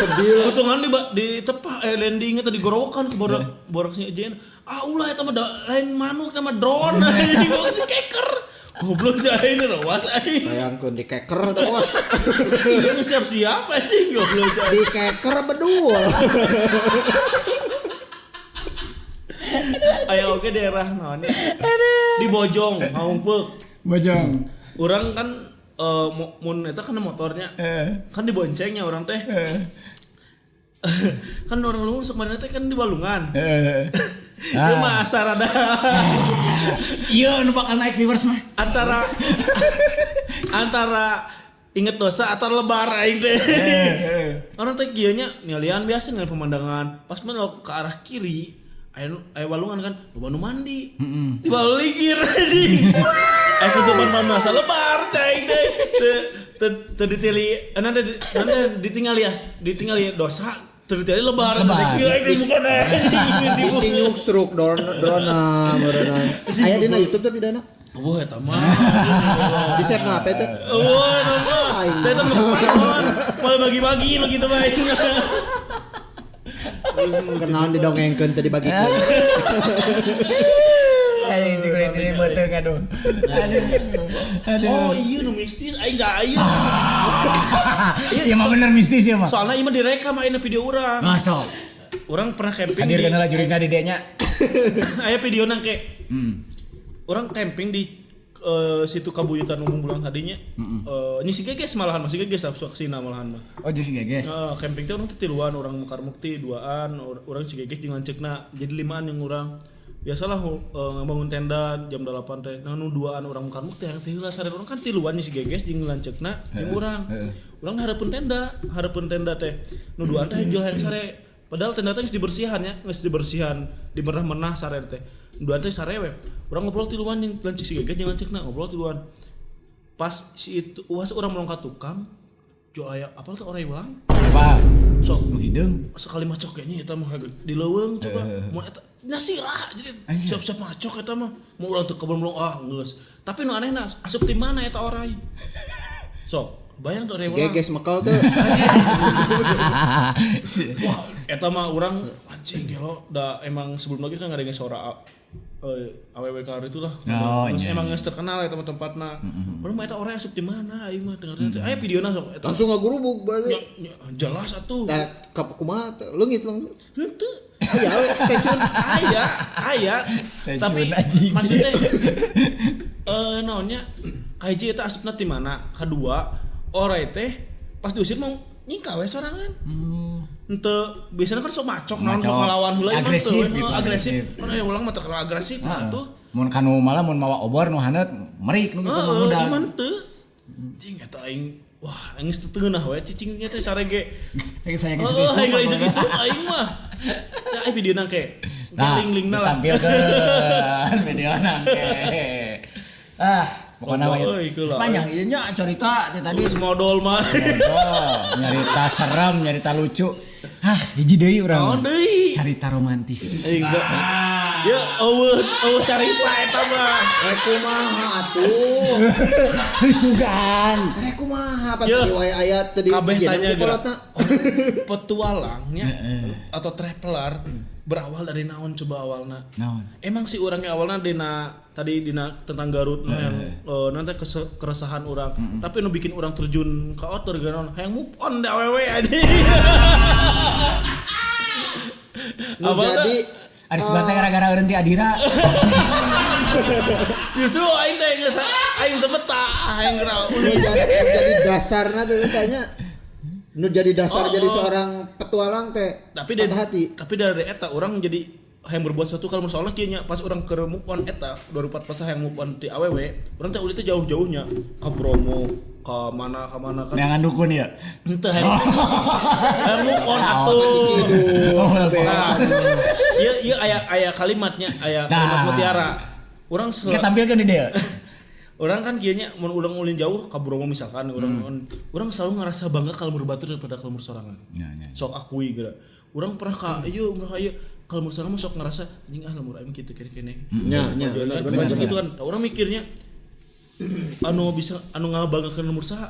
Untungan di tepak landingnya tadi gorowokan borak borak si ejen. Ah ulah eta mah lain manuk eta mah drone anjing si keker. Goblok sih aing rawas aing. Bayangkeun di keker teh bos. Ieu siap-siap anjing goblok. Di keker bedul. Aya oge daerah naon di Bojong, Haungpeuk. Bojong. Urang kan mun eta kana motornya. Kan diboncengnya urang teh. Kan orang lu sok mana teh kan di Walungan. Ieu mah asa rada. Ieu nu bakal naik viewers mah. Antara inget dosa atau lebar aing teh. Orang teh kieu nya ngalian biasa ngan pemandangan. Pas melok ke arah kiri, aya walungan kan, loba nu mandi. Dibalikir anjing. Aya kutupan masa lebar cai teh. Teu ditili, nanti ditingali dosa. Terjadi lebar, bisi nyuksruk drona meureunna. Aya dina YouTube tapi dana. Wah eta mah. Di save na apa teh? Wah, eta mah. Eta mah malah bagi-bagi nu kitu mah. Kenaon didongengkeun teh dibagikeun. Aing jeung kulit beuteung aduh. Aduh. Oh iya nu mistis aing gak aya. Iya mah bener mistis ya mah. Soalnya ieu mah direkam ayeuna video urang. Masuk. Urang pernah camping. Hadir kana jurigna di dieu nya. Aya video nang ke. Urang camping di situ Kabuyutan Umum bulan tadinya. Ini si Geges malahan masih Geges lah sok sina malahan mah. Oh jadi si Geges. Camping teh urang teh tiluan, urang Mekar Mukti duaan, urang si Geges jeung lanceukna. Jadi limaan yang urang. Biasalah ngabangun tenda jam 8 teh. Nah nu duaan urang Mekar Mukti yang teh heula sadar urang kan tiluan si Geges jeung lanceukna jeung urang. Urang hareupeun tenda teh. Nu duaan teh jual hayang sare. Padahal tenda teh geus dibersihan ya, geus dibersihan, dimenah-menah sare teh. Nu duaan teh sare we. Urang ngobrol tiluan jeung lanceuk si Geges jeung lanceukna ngobrol tiluan. Pas si itu uas urang melongkat tukang, jual aya apal teh orai ulang. Apa? Sok nu hideung. Sekali macok kayaknya eta mah di leuweung coba. Mun eta nyasirah jadi siap-siap macok eta mah. Mau urang teu kebon melong ah geus. Tapi nu anehna asup ti mana eta orai? Sok, bayang tuh orai ulang. Geges mekal teh. Wah, eta mah urang anjing gelo da emang sebelum lagi kan ngadenge suara awewe ka itu lah. Oh, terus iya, emang iya. geus terkenal ya tempat-tempatna. Urang mah eta orang asup di mana aing mah teu ngarti. Aya videona sok eta. Langsung ngagurubug berarti. Ya, jelas atuh. Nah, kumaha leungit langsung. Henteu. Aya we stay tune. Aya. Tapi maksudnya naonnya kahiji eta asupna ti mana? Kadua, orai teh pas diusir mau nyingkah we sorangan. Henteu biasanya kan sok macok naon sok ngelawan heula agresif gitu, agresif. Kan aya ulang mah terkenal agresif mah tuh. Mun kanu malah mun mawa obor nu haneut merik nu kitu mah muda. Heeh, iman teu. Cing eta aing wah aing geus teu teunah we cicing nya teh sarege. Geus saya geus isu aing mah. Ya aing videona ke. Link-linkna lah. Tampilkeun videona ke. Ah, pokoknya mah sepanjang ieu nya cerita teh tadi modol mah. Nyarita serem, nyarita lucu. Hah, hiji deui urang. Naon deui? Carita romantis. Enggak. Ya eueuh carita eta mah. Eh kumaha atuh? Sugan. Eh kumaha pan tadi wae aya tadi tanya kolotna. Petualangnya atau traveler berawal dari naon coba awalna? Naon? Emang sih orangnya awalna dina tadi dina tentang Garut yang nanti keresahan orang. Tapi nu bikin orang terjun ke outdoor gara naon? Hayang move on da awewe anjing. Nu jadi ari sebab teh gara-gara eureun ti Adira. Justru aing teh geus aing teu betah aing geura. Jadi dasarna teh tanya nu jadi dasar jadi seorang petualang teh tapi patah hati. Tapi dari eta orang jadi hayang berbuat sesuatu kalau soalnya kieu nya pas orang keur move on eta 2014 hayang move on ti awewe urang teh ulit teh jauh-jauhnya ke Bromo ke mana kan neangan dukun ya henteu hayang move on atuh. Ieu ieu aya kalimatnya aya kalimat mutiara urang tampilkeun di dieu. Orang kan kayaknya mun urang ulin jauh ka Bromo misalkan urang selalu ngerasa bangga kalau berbatur daripada kalau sorangan. Ya. Sok akui geura. Urang pernah ka ieu pernah ka ieu kalau sorangan mah sok ngerasa anjing ah lembur aing kitu kene-kene. Nya nya benar gitu kan. Urang mikirnya anu bisa anu ngabanggakeun lembur saha?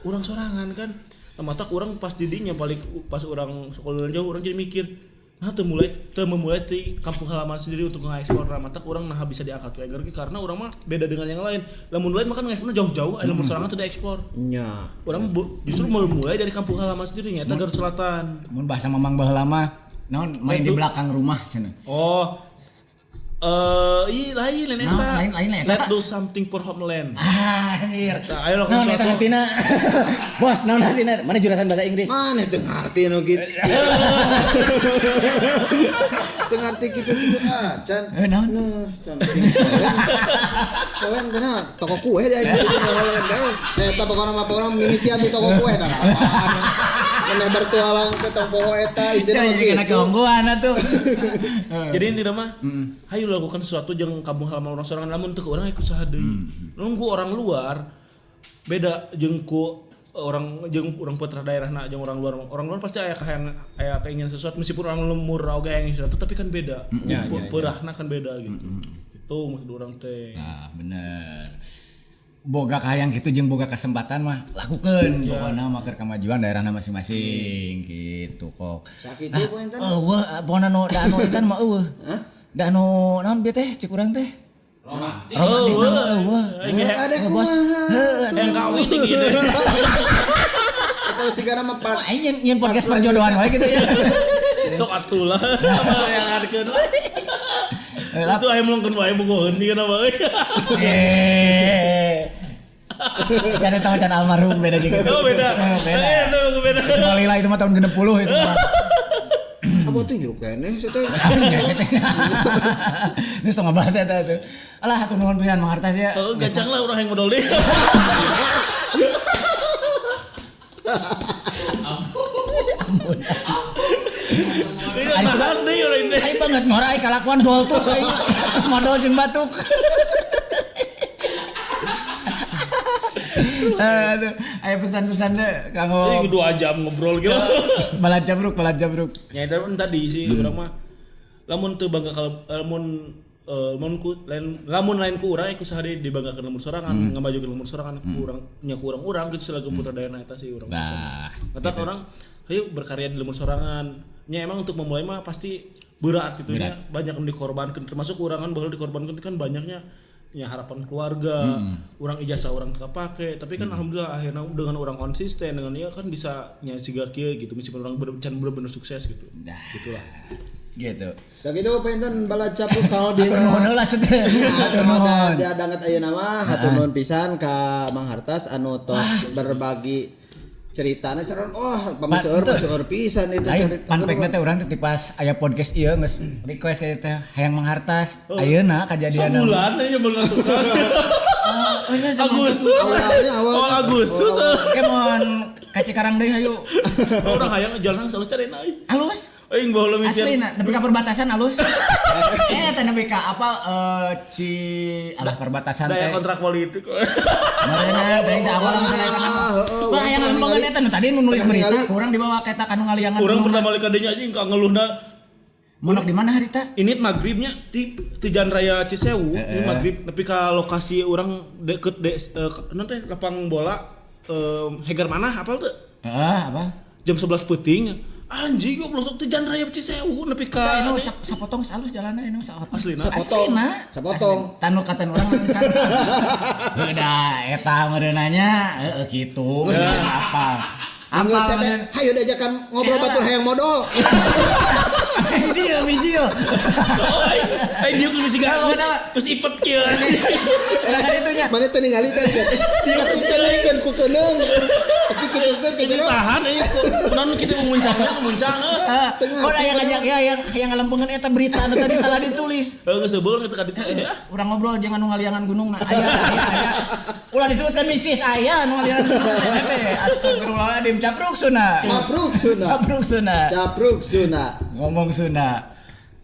Urang sorangan kan. Mata urang pas didinya balik pas urang sekolah jauh urang jadi mikir nah teu memulai ti kampung halaman sendiri untuk ngekspor mata urang nah bisa diangkat ke agar karena urang mah beda dengan yang lain. Lamun lain mah kan ngeksporna jauh-jauh, ada lamun sorangan teu diekspor. Nya. Urang justru mulai dari kampung halaman sendiri nyata Garut Selatan. Mun bahasa Mamang baheula mah naon main di belakang rumah cenah. Oh. Lain eta. Lain eta. Let do something for homeland. Ah, anjir. Nah, ayo lakukan sesuatu. Naon eta artina? Bos, naon artina? Mana jurusan bahasa Inggris? Mana teu ngarti nu kitu. Teu ngarti kitu-kitu acan. Naon? Nah, something. Kalian kana toko kue dia aing homeland teh. Eta pokona mah pokona mimitian di toko kue dah. Apaan? Meh bertualang ke toko eta intina mah kitu. Kana keungguan atuh. Jadi intina mah hayu lakukan sesuatu jeung kampung halaman urang sorangan lamun teu urang ikut saha deui. Nunggu orang luar beda jeung ku orang jeung urang putra daerahna jeung orang luar. Orang luar pasti aya kahayang aya keinginan sesuatu meskipun orang lemur oge hayang sesuatu tapi kan beda. Peurahna kan beda gitu. Itu maksud urang teh. Nah, bener. Boga kahayang kitu jeung boga kesempatan mah lakukeun pokona mah keur kamajuan daerahna masing-masing gitu kok. Sakitu poin teh. Eueuh, pokona nu da anu intan mah eueuh. Hah? Da anu naon bieu teh cek urang teh? Romantis. Romantis nama eueuh. Ada kumaha. Yang kawin gitu. Atau sigana mah part aing nyen podcast perjodohan wae gitu ya. Sok atuh lah. Yang harkeun lah. Itu aya melongkeun wae bogoheun jeung apa euy. Kan eta macan almarhum beda jeung gitu. Oh beda. Beda. Kecuali lah itu mah tahun 60 itu mah. Apa tuh ngirup keneh saya teh. Ini setengah bahasa eta tuh. Alah hatur nuhun pisan Mang Hartas ya. Heeh, gacang lah urang yang modal deui. Ampun. Ari nahan deui urang teh. Aing banget ngora aing kalakuan doltuk aing. Modal jeung batuk. Aduh, ayo pesan-pesan deh kanggo. Ini 2 jam ngobrol gitu. Balad jabruk. Ya itu tadi sih urang mah lamun teu bangga kalau lamun lamun lain ku urang ku saha deui dibanggakeun lembur sorangan, ngamajukeun lembur sorangan ku urang nya ku urang-urang gitu selaku putra daerah eta sih urang. Nah, kata orang hayu berkarya di lembur sorangan. Nya emang untuk memulai mah pasti Berat gitu nya, banyak yang dikorbankan termasuk urang kan bakal dikorbankan kan banyaknya ya harapan keluarga, urang ijazah urang kepake, tapi kan alhamdulillah akhirnya dengan orang konsisten dengan dia kan bisa nya siga kieu gitu meskipun orang bener-bener sukses gitu. Nah. Gitulah. Gitu. Sakitu panginten balad capruk kalau di Hatur nuhun heula seteh. Hatur nuhun. Dia danget ayeuna mah hatur nuhun pisan ka Mang Hartas anu tos berbagi ceritana sareng oh pamseueur pisan itu cerita. Pan pekna teh urang teh pas aya podcast ieu geus request ka teh hayang Mang Hartas. Ayeuna kajadian. Sebulan nya belum tukang. Agustus. Awal Agustus. Oke mun ka Cikarang deui hayu. Urang hayang jalan halus carena euy. Halus. Aing baheula mikir. Asli na nepi ka perbatasan halus. Teh nepi ka apal ci alah perbatasan teh. Daya kontrak politik. Marena teh teh awal misalnya kan. Wah hayang ngembangan eta nu tadi nu nulis berita kurang dibawa ka eta kanu ngaliangan. Urang pertama kali kadenya anjing ka ngeluhna. Monok di mana harita? Ini magribnya ti Jalan Raya Cisewu, ini magrib nepi ka lokasi urang deket non teh lapang bola Hegar mana apal teu? Heeh, apa? Jam 11 peuting. Anjing goblok sok teh Jalan Raya Cisewu nepi ka anu sapotong salus jalanna anu saotong. Aslina. Sapotong. Tanu katan urang kan. Udah eta meureunanya heeh kitu. Apa? Apa hayu diajakan ngobrol batur hayang modal. Dia bijil. Oh, aing diuk geus geus ipet kieu. Kan itunya. Mana teh ningali teh. Pasti keuneukeun ku keuneung. Pasti keuneungkeun ke jero. Tahan euy kunaon kitu muncang. Oh aya ngajak ya yang hayang ngalempengeun eta berita anu tadi salah ditulis. Heuh geus sebeul kitu ka ditu ya. Urang ngobrol jeung anu ngaliangan gunung na aya aya. Ulah disebutkan mistis aya anu ngaliangan gunung teh. Astagfirullahaladzim capruk suna. Capruk suna. Capruk suna. Capruk suna. Ngomong Sunda.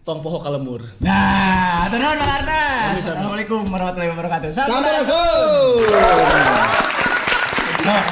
Tong poho kalemur. Nah, hatur nuhun Mang Hartas. Assalamualaikum warahmatullahi wabarakatuh. Sampurasun. Sok,